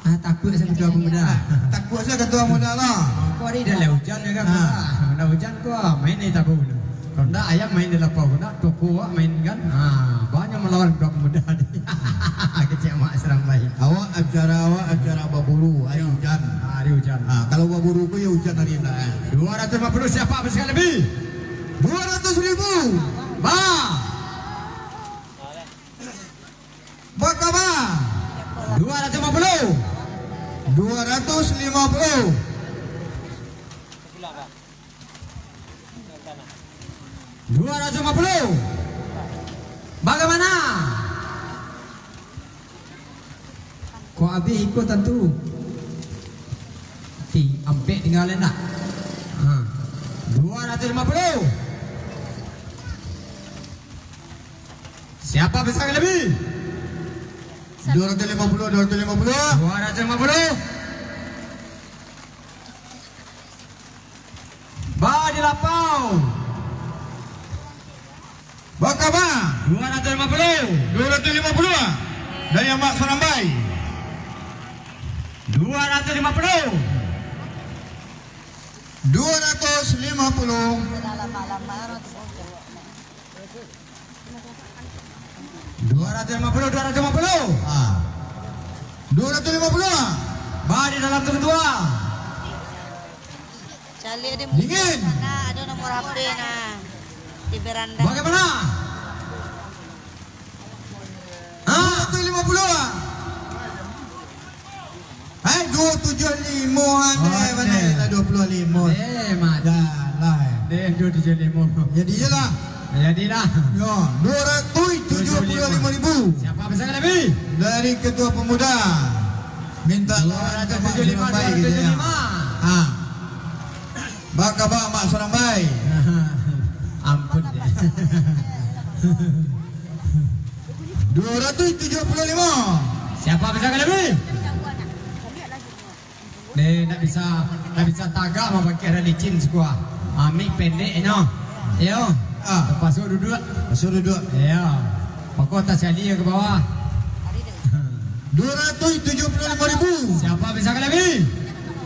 Ah, takut saya ketua pemuda. Takut saya ketua pemuda lah. Kok hari dah lah hujan ya kan? Ah. Dah hujan kok main ni tabu dulu. Kalau ndak ayam main di lapau, kalau ndak toko awak main kan. Ha, banyak melawan budak muda ni. Kecil Amak Sarambai. Awak acara awak acara baburu, hari hujan. Ha, hari hujan. Ha, kalau baburu ko ya hujan hari indak, eh. Dua ratus lima puluh, siapa bisa ka labiah? Dua ratus ribu. Ba. Baka ba. Dua ratus lima puluh. Dua ratus lima puluh. Dua ratus lima puluh. Bagaimana? Kok abih iko tantu? Ti, ampek tingga lai ndak? Ha. Dua ratus lima puluh. Siapa bisa ka labiah? Dua ratus lima puluh, dua ratus lima puluh. Dua ratus lima puluh. Ba di lapau. Baka ba. Dua ratus lima puluh. Dua ratus lima puluh ah. Dari Amak Sarambai. Dua ratus lima puluh. Dua ratus lima puluh. Dua ratus lima puluh, dua ratus lima puluh. Ah. Dua ratus lima puluh ah. Ba di dalam tu, Ketua. Caliak di muko sana, ado nomor H P nah. Di beranda. Bagaimana? Ha? Dua ratus lima puluh ah. Eh, dua tujuh limo, oh, aneh, mana lah dua puluh limo. Eh, mati. Dah lah, eh. Deh, dua tujuh limo. Jadi je lah. Jadilah. Yo, dua ratus tujuh puluh limo ribu. Siapa bisa ka labiah? Dari Ketua Pemuda. Minta dua ratus tujuh lima, dua ratus tujuh lima. Ha. Baka ba Amak Sarambai. Ampun je. Dua ratus tujuh puluh lima. Siapa bisa ka labiah? Deh, ndak bisa, ndak bisa tagak mah, bakeh licin sikuah. Amik pendek nyo. Iyo. Ah. Terpaksa duduk. Terpaksa duduk. Iyo. Pokok tas kali ka bawah. Dua ratus tujuh puluh lima ribu. Siapa bisa ka labiah?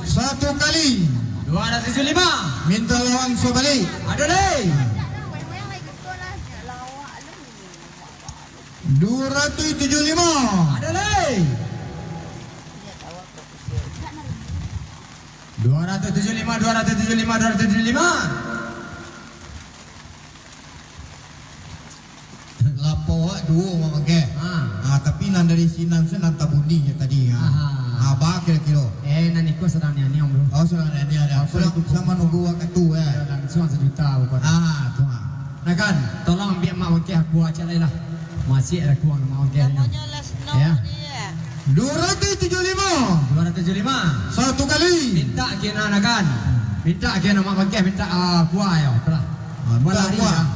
Satu kali. Dua ratus tujuh puluh lima. Minta lawan sobalik. Aduh, leh. Dua ratus tujuh puluh lima. Aduh, leh. Dua ratus tujuh puluh lima, dua ratus tujuh puluh lima, dua ratus tujuh puluh lima. Lapo awak duo, Mak Bangkeh. Ha. Ah, tapi nan dari sinan se nan tabunyi je tadi, ha. Aha. Ah, ba kiro-kiro. Eh, nan iko sadang nian-nian, bro. Oh, sadang nian-nian, ya. Apa Sudah itu, sama nunggu waktu, eh. Langsung sajuta, bukan? Ah, tu, ah. Nah kan, tolong ambiak Mak Bangkeh aku acak lai lah. Masih ada kuang Mak Bangkeh ni. Namonyo Lesno Ya. dia. Dua ratus tujuh puluh lima. Dua ratus tujuh puluh lima. Satu kali. Minta kena, nah kan. Minta kena Mak Bangkeh, minta, ah, kuah yo, apalah. Ah, Kuah minta lari kuah. lah.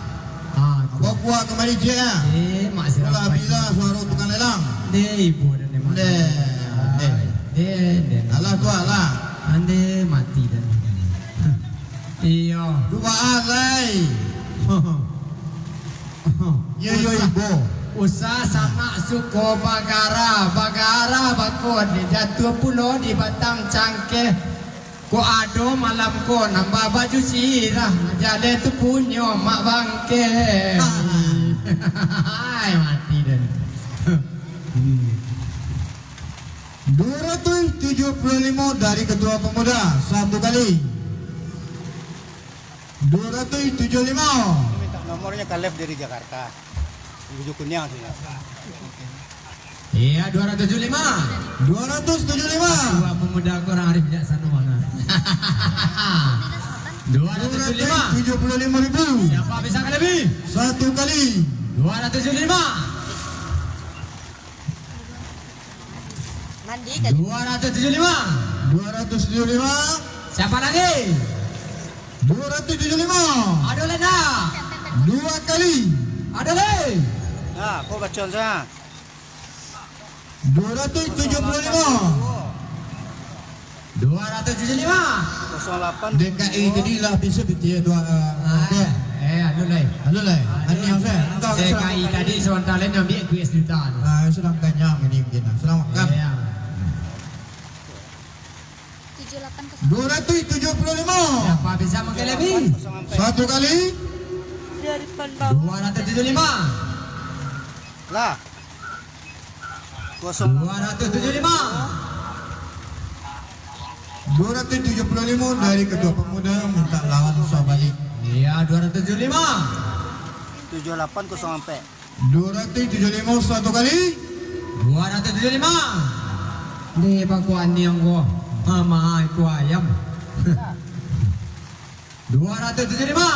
Ah, Abang kuah. kuah kamari je, ya. Eh, Mak Sirap Alah, Pai. bila suara tukang lelang. Deh, ibu dan dia Mak. Deh, deh. Deh, deh. Alah, kuah lah. Ande mati dan. Iyo. Duaan lai. Yo, yo, Usah, ibo. usah sanak suko bagara, bagara bako di jatuah pulo di batang cangkeh. Kok ado malam ko nambah baju sirah, jaleh tu punyo Mak Bangkeh. Ah. Hai, mati dah. Hmm. Dua ratus tujuh puluh lima dari Ketua Pemuda, satu kali. Dua ratus tujuh puluh lima. Ini minta nomornya Kalef dari Jakarta. Di Bukit Kuniang sini. Iya, dua ratus tujuh puluh lima. Dua ratus tujuh puluh lima. Ketua Pemuda kurang arif bijaksana mana. Dua ratus tujuh puluh lima. Dua ratus tujuh puluh lima ribu. Siapa bisa ka labiah? Satu kali. Dua ratus tujuh puluh lima. Mandi kan? Dua ratus tujuh puluh lima. Dua ratus tujuh puluh lima. Siapa lagi? Dua ratus tujuh puluh lima. Ada lagi tak? Dua kali. Ada lagi? Nah, kau baca saja. Dua ratus tujuh puluh lima. Dua ratus tujuh puluh lima. Kosong delapan. D K I tadi lah bisa betul dua, eh, Ah, dua. eh, anu lai. Anu lai. Anu Anu yang saya. Entah D K I saya. tadi sementara lain ambil kuis juta tu. Ah, sedang kenyang ini mungkin. Sedang makan. Iya. Tujuh lapan kosong. Dua ratus tujuh puluh lima. Siapa bisa mengkelebi? Satu kali. Dua ratus tujuh puluh lima. Lah. Kosong. Dua ratus tujuh puluh lima. Dua ratus tujuh puluh lima dari Ketua Pemuda minta lawan sobalik. Iya, dua ratus tujuh puluh lima. Tujuh lapan kosong empat. Dua ratus tujuh puluh lima satu kali. Dua ratus tujuh puluh lima. Ni bakuan ni anggo. Mama, itu ayam. Dua ratus tujuh puluh lima.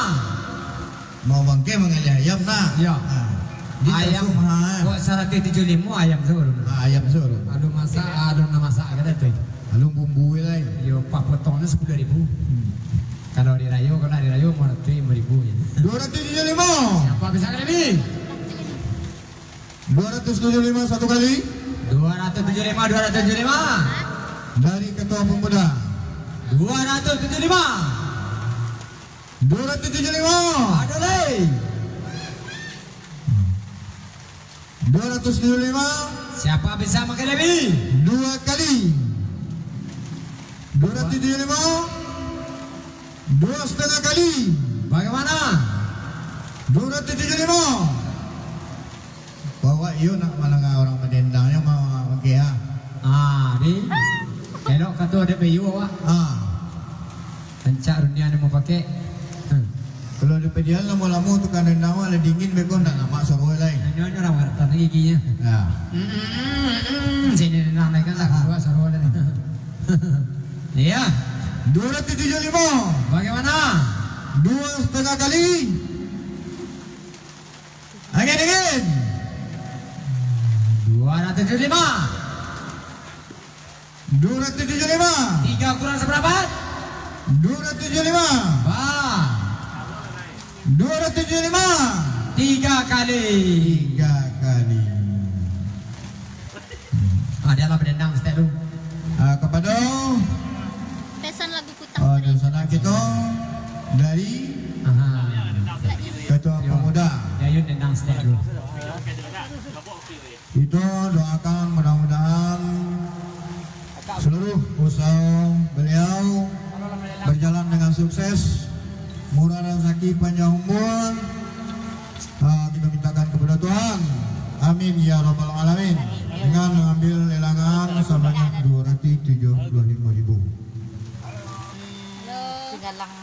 Mau bangke mangalih ayam, nah. Yo. Ah. Di Ayam. Tasuk mahal, eh. Kok saratus tujuh puluh lima ayam suruh. Ah, ayam suruh. Alun masak, alun nak masak kada tu. Alun bumbu lai. Yo, pas potong tu sepuluh ribu. Hmm. Kalau hari rayo, kalau hari rayo, lima ratus, lima ribu je. Dua ratus tujuh puluh lima. Siapa bisa ka labiah? Dua ratus tujuh puluh lima satu kali. Dua ratus tujuh puluh lima, dua ratus tujuh puluh lima. Dari Ketua Pemuda. Dua ratus tujuh puluh lima. Dua ratus tujuh puluh lima. Ada lai. Dua ratus tujuh puluh lima. Siapa bisa makan lebih? Dua kali. Dua ratus tujuh puluh lima. Dua setengah kali. Bagaimana? Dua ratus tujuh puluh lima. Bawa iyo nak malanga urang badendang, iyo ma-, ma-, oke, ah. Ah, di. Elok kato ado bayu awak. Ah. Rancak runiang nan mapakek. Hmm. Kalau di padialan lamo-lamo tukang dendang awak lah dingin beko ndak lamak suaro lai. Nyo, nyo urang waratan giginyo. Ya. Mm, mm, mm, mm. Sini dendang lai kan lah, ah, kalua suaro lai. Iya. Dua ratus tujuh puluh lima. Bagaimana? Dua setengah kali. Angin dingin. Dua ratus tujuh puluh lima. Dua ratus tujuh puluh lima. Tiga kurang seperempat. Dua ratus tujuh puluh lima. Ba. Dua ratus tujuh puluh lima. Tiga kali. Tiga kali. Ah, dia lah berdendang stek tu. Ah, kepada Pesan lagu Kutang. Ah, dan sana kita dari Aha. Ketua Pemuda. Yayun dendang stek tu. Kita doakan mudah-mudahan seluruh usaha beliau berjalan dengan sukses, murah rezeki, panjang umur. Ah, kita mintakan kepada Tuhan. Amin ya rabbal alamin. Dengan mengambil lelangan sebanyak dua ratus tujuh puluh lima ribu. Singgalang.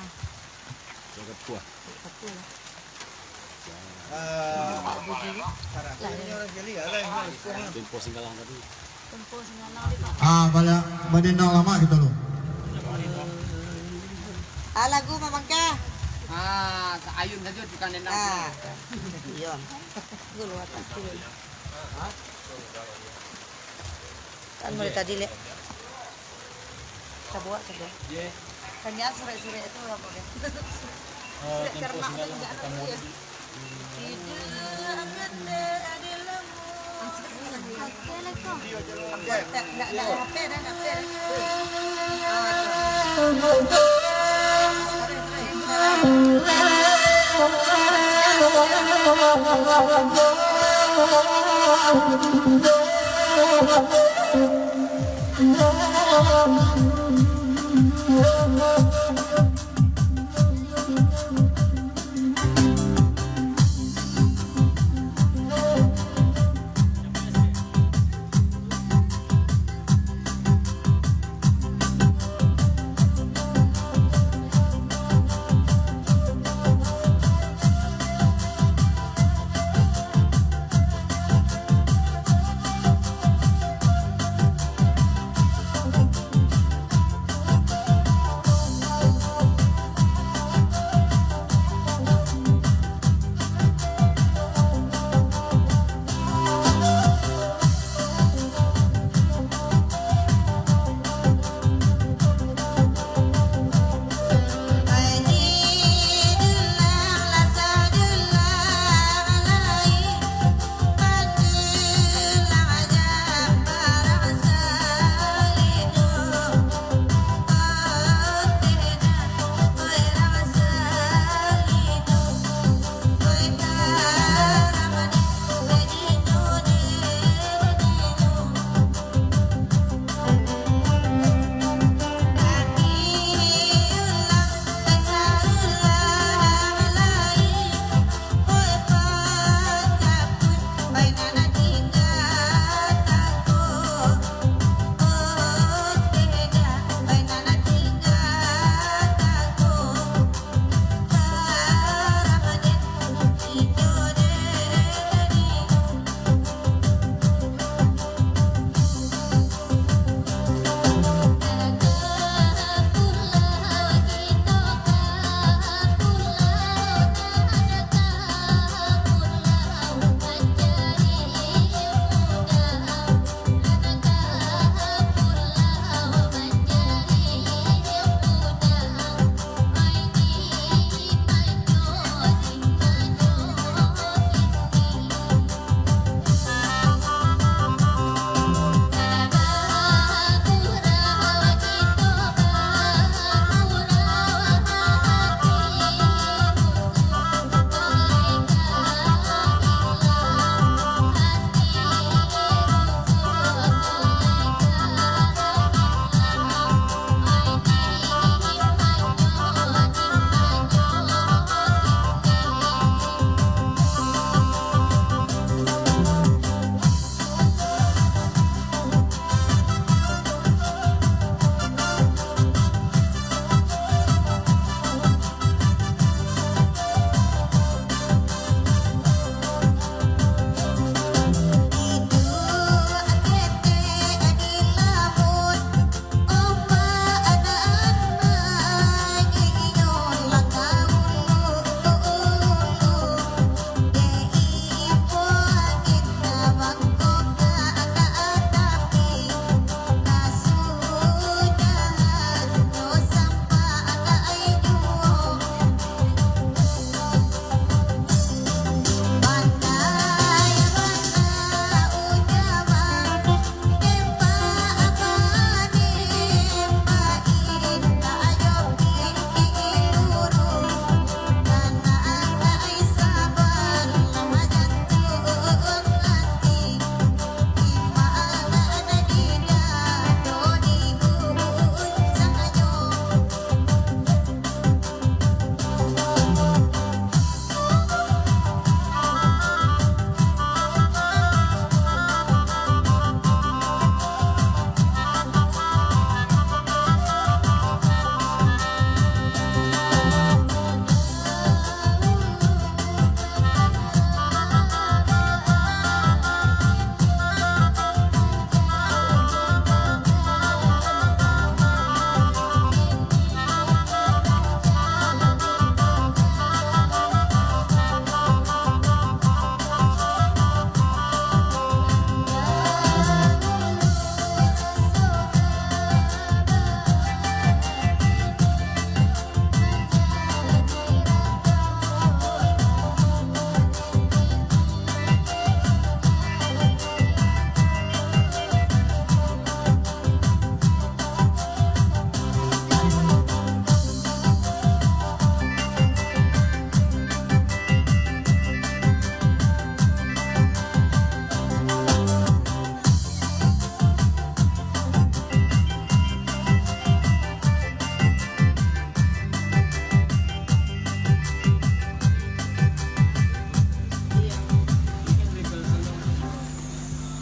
Tempo Singgalang tadi. Ah, bala, badendang lamak kita tu. Ah, lagu Mak Bangka. Ah, sa-, ayun sajo tukang dendang. Ah, iyo. Dulu atas dulu. Kan mulai tadi, Lek. Tabuak sajo. Kan ya, surek-surek tu apo deh? Surek karmak tu indak tahu ya. Tidak akan ada lama. Assalamualaikum. Tak, tak, tak, tak, tak, tak, tak.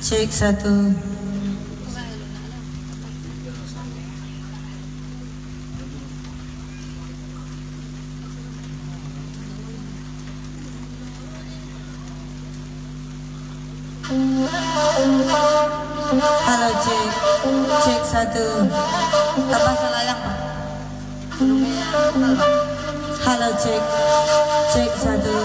Cek satu. Halo, cek. Cek satu. Tambah salayang, Pak. Halo, cek. Cek satu.